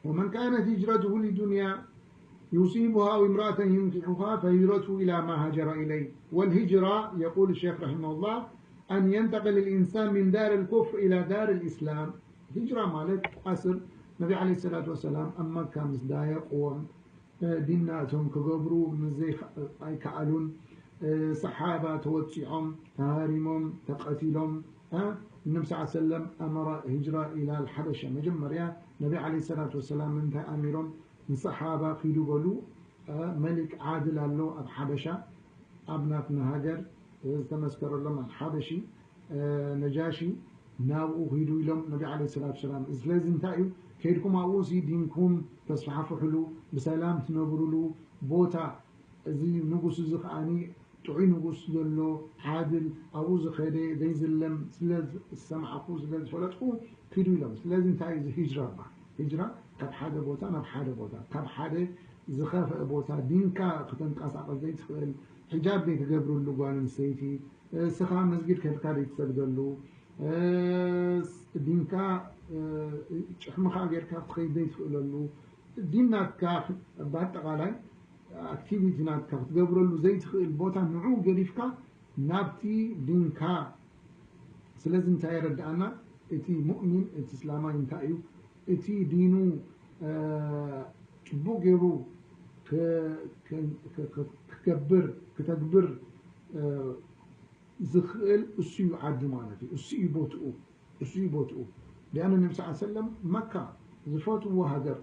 ومن كانت هجرته لدنيا يصيبها أو امرأة ينكحها فهجرته إلى ما هاجر إليه والهجرة يقول الشيخ رحمه الله أن ينتقل الإنسان من دار الكفر إلى دار الإسلام هجرة ማለት أسر النبي عليه الصلاة والسلام ኣብ መካ ምስ ዳየቕዎም ዲናቶም ክገብሩ ኣይከኣሉን ሰሓባ ተወፂዖም ተሃሪሞም ተቐቲሎም ነብ ስ ሰለም ኣመረ ሂጅራ ኢላ ልሓበሻ መጀመርያ ነቢ ለ ሰላት ወሰላም እንታይ ኣሚሮም ንሰሓባ ኪዱ በሉ መሊክ ዓድል ኣሎ ኣብ ሓበሻ ኣብ ናትና ሃገር ዝተመስከረሎም ኣልሓበሺ ነጃሺ ናብኡ ኺዱ ኢሎም ነቢ ዓለይሂ ሰላቱ ሰላም። ስለዚ እንታይ እዩ ከይድኩም ኣብኡ ሲ ዲንኩም ተስፋሕፍሕሉ ብሰላም ትነብሩሉ ቦታ እዚ ንጉስ እዚ ከዓኒ ጥዑይ ንጉስ ዘሎ ዓድል ኣብኡ ዝኸደ ዘይዝለም ስለ ዝሰማዕኩ ስለ ዝፈለጥኩ ኪዱ ኢሎም። ስለዚ እንታይ እዩ እዚ ሂጅራ እባ ሂጅራ ካብ ሓደ ቦታ ናብ ሓደ ቦታ ካብ ሓደ ዝኸፍአ ቦታ ዲንካ ክተንቀሳቐስ ዘይትኽእል ሕጃብ ዘይትገብርሉ ጓል ኣንስተይቲ እስኻ መስጊድ ከድካ ዘይትሰግደሉ ዲንካ ጭሕምኻ ጌርካ ክትኸይድ ዘይትኽእለሉ ዲን ናትካ ብኣጠቓላይ ኣክቲቪቲ ናትካ ክትገብረሉ ዘይትኽእል ቦታ ንዑ ገዲፍካ ናብቲ ዲንካ ስለዚ እንታይ የረድኣና እቲ ሙእሚን እቲ እስላማይ እንታይ እዩ እቲ ዲኑ ፅቡቅ ገይሩ ክገብር ክተግብር ዝኽእል እሱ እዩ ዓዱ ማለት እዩ። እሱ እዩ ቦትኡ፣ እሱ እዩ ቦትኡ። ሊኣነ ነቢ ስ ሰለም መካ ዝፈትዎ ሃገር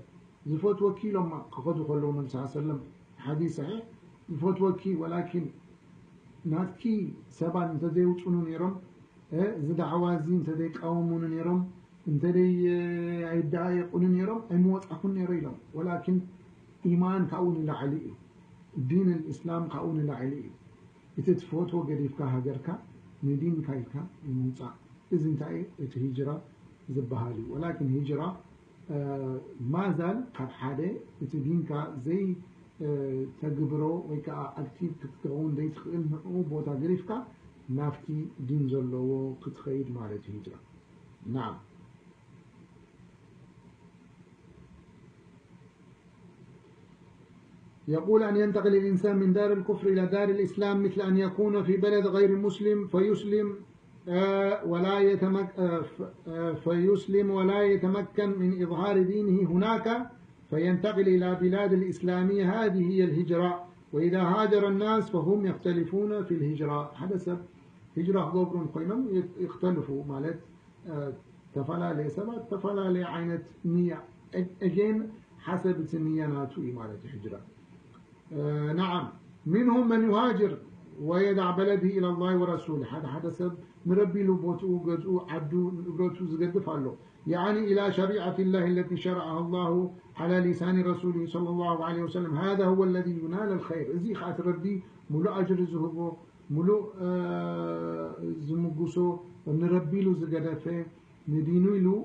ዝፈትወኪ ኢሎማ ክኸዱ ከለዉ ነቢ ስ ሰለም ሓዲስ ሰሒሕ ዝፈትወኪ ወላኪን ናትኪ ሰባት እንተዘይውጡኑ ነይሮም እዚ ዳዕዋ እዚ እንተዘይቃወሙኒ ነይሮም እንተደይ ኣይደዓየቁኒ ነይሮም ኣይምወፃኹን ነይረ ኢሎም። ወላኪን ኢማን ካብኡ ንላዕሊ እዩ። ዲን ልእስላም ካብኡ ንላዕሊ እዩ። እቲ ትፈትዎ ገዲፍካ ሃገርካ ንዲንካ ኢልካ ንምውፃእ እዚ እንታይ እዩ እቲ ሂጅራ ዝበሃል እዩ። ወላኪን ሂጅራ ማዛል ካብ ሓደ እቲ ዲንካ ዘይተግብሮ ወይ ከዓ ኣክቲቭ ክትከውን ዘይትኽእል ንኡ ቦታ ገዲፍካ ናፍቲ ዲን ዘለዎ ክትኸይድ ማለት እዩ ሂጅራ። ናም يقول أن ينتقل الإنسان من دار الكفر إلى دار الإسلام مثل أن يكون في بلد غير مسلم فيسلم آه، ولا يتمك آه، ف- آه، فيسلم ولا يتمكن من إظهار دينه هناك فينتقل إلى بلاد الإسلامية. هذه هي الهجرة. وإذا هاجر الناس فهم يختلفون في الهجرة. حدث هجرة غبر قينم يختلفوا مالت تفلا لي سبت تفلا لي عينت نية. أجين حسب النية ناتوي مالت هجرة. نعم، منهم من يهاجر ويدع بلده إلى الله ورسوله. هذا حدث مربي له بوتو قزو عدو نبرتو زقدف له، يعني إلى شريعة الله التي شرعها الله على لسان رسوله صلى الله عليه وسلم. هذا هو الذي ينال الخير. إذي خاطر ربي ملو أجر زهبو ملو زمقسو نربي له زقدفه ندينو له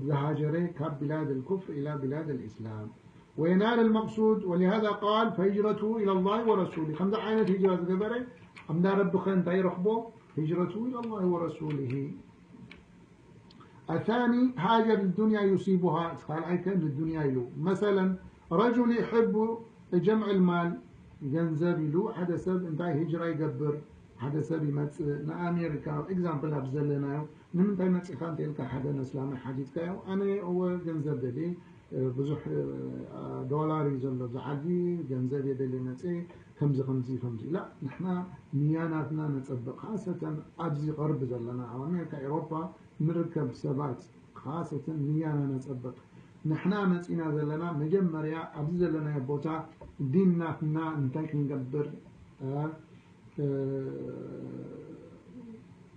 زهاجره كاب بلاد الكفر إلى بلاد الإسلام. وينال المقصود، ولهذا قال فهجرته إلى الله ورسوله. خمسة عينة هجرة زقبره أم دار رب خان تايرخبو هجرته إلى الله ورسوله. الثاني هاجر الدنيا يصيبها. قال أي كان الدنيا يلو مثلا رجل يحب جمع المال ገንዘብ ኢሉ ሓደ ሰብ እንታይ ሂጅራ ይገብር ሓደ ሰብ ይመጽእ ንኣሜሪካ example ኣብ ዘለናዮ ንምንታይ መጺኻ እንተ ኢልካ ሓደ ነስላማይ ሓቲትካዮ ኣነ እወ ገንዘብ ደሊ ብዙሕ ዶላር እዩ ዘሎ ኣብዚ ዓዲ ገንዘብ የደሊ መጽ ከምዚ ከምዚ ከምዚ ኢላ ንሕና ንያናትና ነጸብቕ ካሰተን ኣብዚ ቐርቢ ዘለና ኣብ ኣሜሪካ ኤሮፓ ንርከብ ሰባት ካሰተን ንያና ነጸብቕ ንሕና መጺና ዘለና መጀመርያ ኣብዚ ዘለናዮ ቦታ ዲን ናትና እንታይ ክንገብር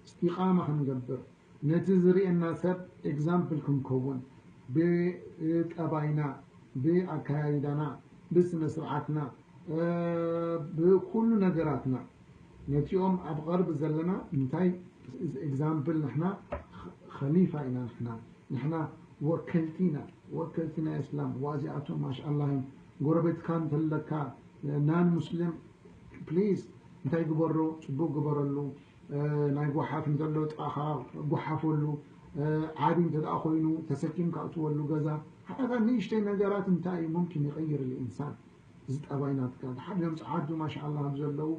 እስቲቓማ ክንገብር ነቲ ዝርእየና ሰብ example ክንከውን ብጠባይና ብኣካያይዳና ብስነ ስርዓትና ብኩሉ ነገራትና ነቲኦም ኣብ ቐርቢ ዘለና እንታይ example ንሕና ኸሊፋ ኢና ንሕና ንሕና ወከልቲ ኢና ወከልቲ ናይ እስላም ዋዚኣቶም ማሻኣላህ ጎረቤትካ እንተለካ non Muslim please እንታይ ግበሮ ጽቡቅ ግበረሉ ናይ ጓሓፍ እንተሎ ጥቃኻ ጓሓፈሉ ዓቢ እንተ ኮይኑ ተሰኪምካ እትወሉ ገዛ ሓታ ንእሽተይ ነገራት እንታይ እዩ ممكن يغير الإنسان እዚ ጠባይ ናትካ ሓደ ዮም ጸዓዱ ማሻኣላህ ዘለዉ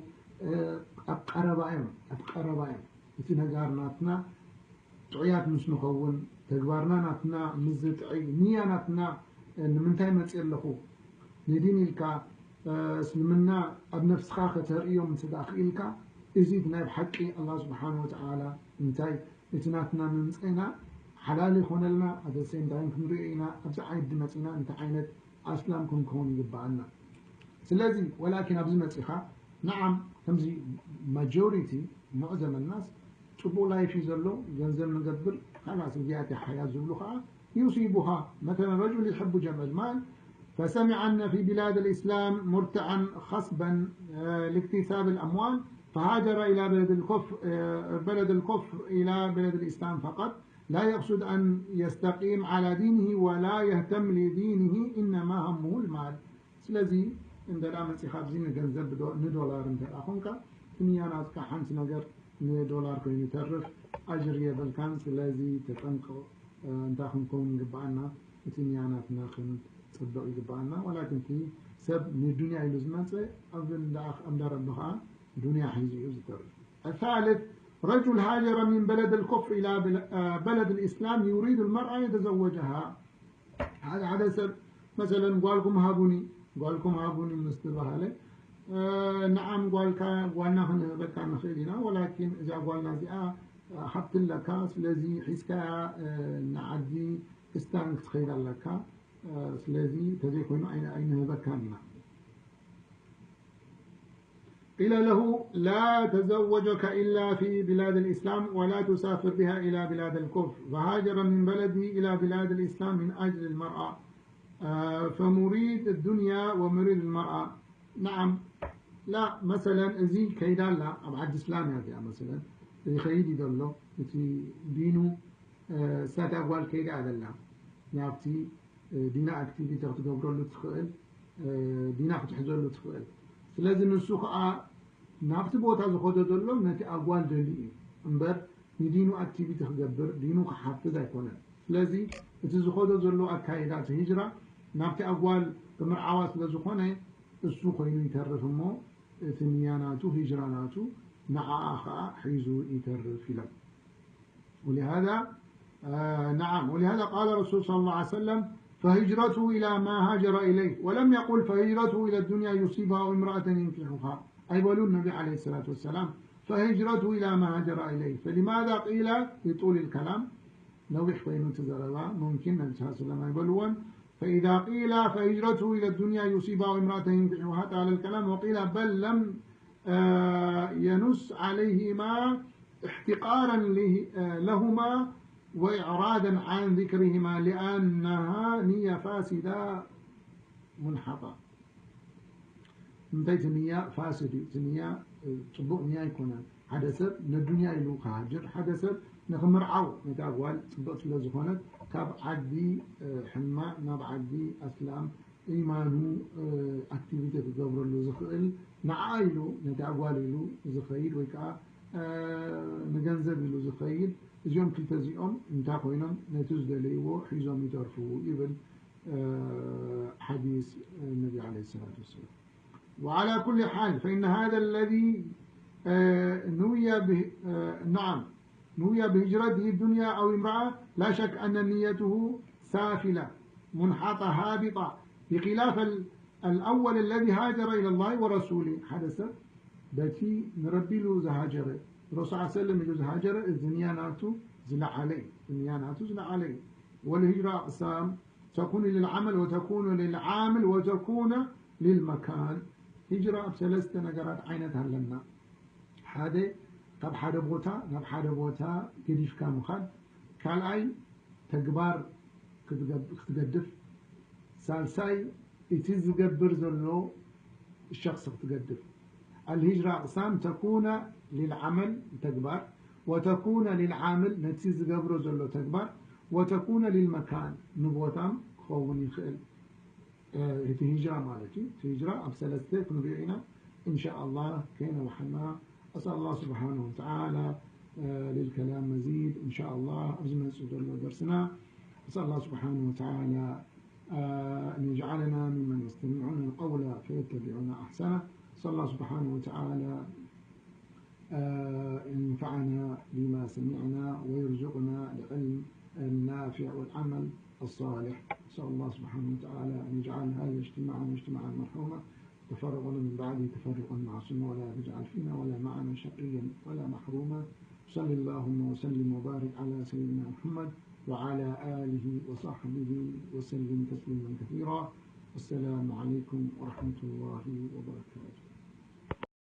ኣብ ቀረባ እዮም ኣብ ቀረባ እዮም እቲ ነጋር ናትና ጥዑያት ምስ ንኸውን ተግባርና ናትና ምስ ዝጥዕይ ንያ ናትና ንምንታይ መፅእ ኣለኹ ንዲን ኢልካ እስልምና ኣብ ነፍስኻ ከተርእዮም እንተ ክኢልካ እዚ ናይ ብሓቂ ኣላ ስብሓን ወተዓላ እንታይ እቲ ናትና ምምፀና ሓላል ይኾነልና ኣተሰይም ዳይም ክንሪኦ ኢና ኣብዚ ዓዲ መፅና እንታይ ዓይነት ኣስላም ክንከውን ይግበኣና ስለዚ ወላኪን ኣብዚ መፂኻ ንዓም ከምዚ ማጆሪቲ ሙዕዘመ ናስ ፅቡቕ ላይፍ እዩ ዘሎ ገንዘብ ንገብር ካላስ እዚኣት ሓያት ዝብሉ ከዓ يصيبها مثلا رجل يحب جمع المال فسمع أن في بلاد الإسلام مرتعا خصبا لاكتساب الأموال فهاجر إلى بلد الكفر بلد الكفر إلى بلد الإسلام فقط لا يقصد أن يستقيم على دينه ولا يهتم لدينه إنما همه المال ስለዚ እንተ ደኣ መጺኻ ኣብዚ ንገንዘብ ንዶላር እንተ ደኣ ኾንካ እቲ ንያ ናትካ ሓንቲ ነገር ንዶላር ኮይኑ ይተርፍ ኣጅር የብልካን ስለዚ ተጠንቀቕ እንታይ ክንከውን ይግበኣና እቲ ንያ ናትና ክንጽብቕ ይግበኣና ወላኪን እቲ ሰብ ንዱንያ ኢሉ ዝመጸ ኣብ እንዳ ረቢ ኸዓ ዱንያ ሒዙ እዩ ዝተርፍ الثالث رجل هاجر من بلد الكفر إلى بلد الإسلام يريد المرأة يتزوجها ሓደ ሓደ ሰብ መሰለን ጓልኩም ሃቡኒ ጓልኩም ሃቡኒ ምስ ተባሃለ ንዓም ጓልካ ጓልና ክንህበካ ንኽእል ኢና፣ ወላኪን እዛ ጓልና እዚኣ ሃብቲ ኣለካ፣ ስለዚ ሒዝካያ ንዓዲ ክስታን ክትኸይድ ኣለካ። ስለዚ ተዘይኮይኑ ኣይንህበካን ኢና። قيل له: لا تزوجك إلا في بلاد الإسلام ولا تسافر بها إلى بلاد الكفر، فهاجر من بلده إلى بلاد الإسلام من أجل المرأة. فمريد الدنيا ومريد المرأة. نعم. لا، مثلا እዚ ከይዳ ኣላ ኣብ ዓዲ እስላም እያ እዚኣ። مثلا ይኸይድ እዩ ዘሎ እቲ ዲኑ። እሳታ ጓል ከይዳ ኣላ ናብቲ ዲና ኣክቲቪቲ ክትገብረሉ ትኽእል፣ ዲና ክትሕዘሉ ትኽእል። ስለዚ ንሱ ከዓ ናብቲ ቦታ ዝኸዶ ዘሎ ነቲ ኣጓል ደልዩ እዩ እምበር ንዲኑ ኣክቲቪቲ ክገብር ዲኑ ክሓፍዝ ኣይኮነን። ስለዚ እቲ ዝኸዶ ዘሎ ኣካይዳ እቲ ሂጅራ ናብቲ ኣጓል ብምርዓዋ ስለ ዝኾነ እሱ ኮይኑ ይተርፍ እሞ እቲ ንያ ናቱ ሂጅራ ናቱ ንዓኣ ከዓ ሒዙ ይተርፍ ኢሎም። ولهذا نعم ولهذا قال رسول صلى الله عليه وسلم: فهجرته إلى ما هاجر إليه، ولم يقل: فهجرته إلى الدنيا يصيبها أو امرأة ينكحها. ኣይበሉን ነቢ عليه الصلاة والسلام، فهجرته إلى ما هاجر إليه. فلماذا قيل لطول الكلام؟ ነዊሕ ኮይኑ እቲ ዘረባ ممكن ነቢ صلى الله عليه وسلم ኣይበልዎን። فإذا قيل: فهجرته إلى الدنيا يصيبها أو امرأة ينكحها، طال الكلام، وقيل: بل لم ينص عليهما احتقارا لهما وإعراضا عن ذكرهما لأنها نية فاسدة منحطة. እንታይ እቲ ንያ ፋስድ እዩ። እቲ ንያ ፅቡቕ ንያ ኣይኮነን። ሓደ ሰብ ነዱንያ ኢሉ ክሃጅር፣ ሓደ ሰብ ንክምርዓው ነታ ጓል ፅብቕቲ ስለ ዝኾነት ካብ ዓዲ ሕማቕ ናብ ዓዲ ኣስላም ኢማኑ ኣክቲቪቲ ክገብረሉ ዝኽእል ንዓ ኢሉ ነታ ጓል ኢሉ ዝኸይድ ወይ ከዓ ንገንዘብ ኢሉ ዝኸይድ እዚኦም ክልተ እዚኦም እንታይ ኮይኖም ነቲ ዝደለይዎ ሒዞም ይተርፉ ይብል ሓዲስ ነቢ عليه الصلاة والسلام. وعلى كل حال فإن هذا الذي نوي به نعم نوي بهجرته الدنيا أو امرأة لا شك أن نيته سافلة منحطة هابطة بخلاف الأول الذي هاجر إلى الله ورسوله. ሓደ ሰብ በቲ ንረቢ ኢሉ ዝሃጀረ ረሱል ሰለም ኢሉ ዝሃጀረ እዚ ንያ ናቱ ዝለዓለ እዩ። ንያ ናቱ ዝለዓለ እዩ። والهجرة أقسام تكون للعمل وتكون للعامل وتكون للمكان. ሂጅራ ኣብ ሰለስተ ነገራት ዓይነት ኣለና። ሓደ ካብ ሓደ ቦታ ናብ ሓደ ቦታ ገዲፍካ ምኻድ፣ ካልኣይ ተግባር ክትገድፍ፣ ሳልሳይ እቲ ዝገብር ዘሎ ሸክሲ ክትገድፍ። الهجرة أقسام تكون للعمل ተግባር وتكون للعامل ነቲ ዝገብሮ ዘሎ ተግባር وتكون للمكان ንቦታም ክኸውን ይኽእል። እቲ ሂጅራ ማለት እዩ። እቲ ሂጅራ ኣብ ሰለስተ ክንሪኦ ኢና ኢንሻ ኣላህ ከይነውሓና። أسأل الله سبحانه وتعالى للكلام مزيد إن شاء الله ኣብዚ መፅእ ዘሎ ደርስና أسأل الله سبحانه وتعالى أن يجعلنا ممن يستمعون القول فيتبعون أحسنه. أسأل الله سبحانه وتعالى أن ينفعنا بما سمعنا ويرزقنا العلم النافع والعمل الصالح. أسأل الله سبحانه وتعالى أن يجعل هذا اجتماعنا اجتماعا مرحوما، تفرقنا من بعده تفرقا معصوما، ولا تجعل فينا ولا معنا شقيا ولا محروما. صل اللهم وسلم وبارك على سيدنا محمد وعلى آله وصحبه وسلم تسليما كثيرا. والسلام عليكم ورحمة الله وبركاته.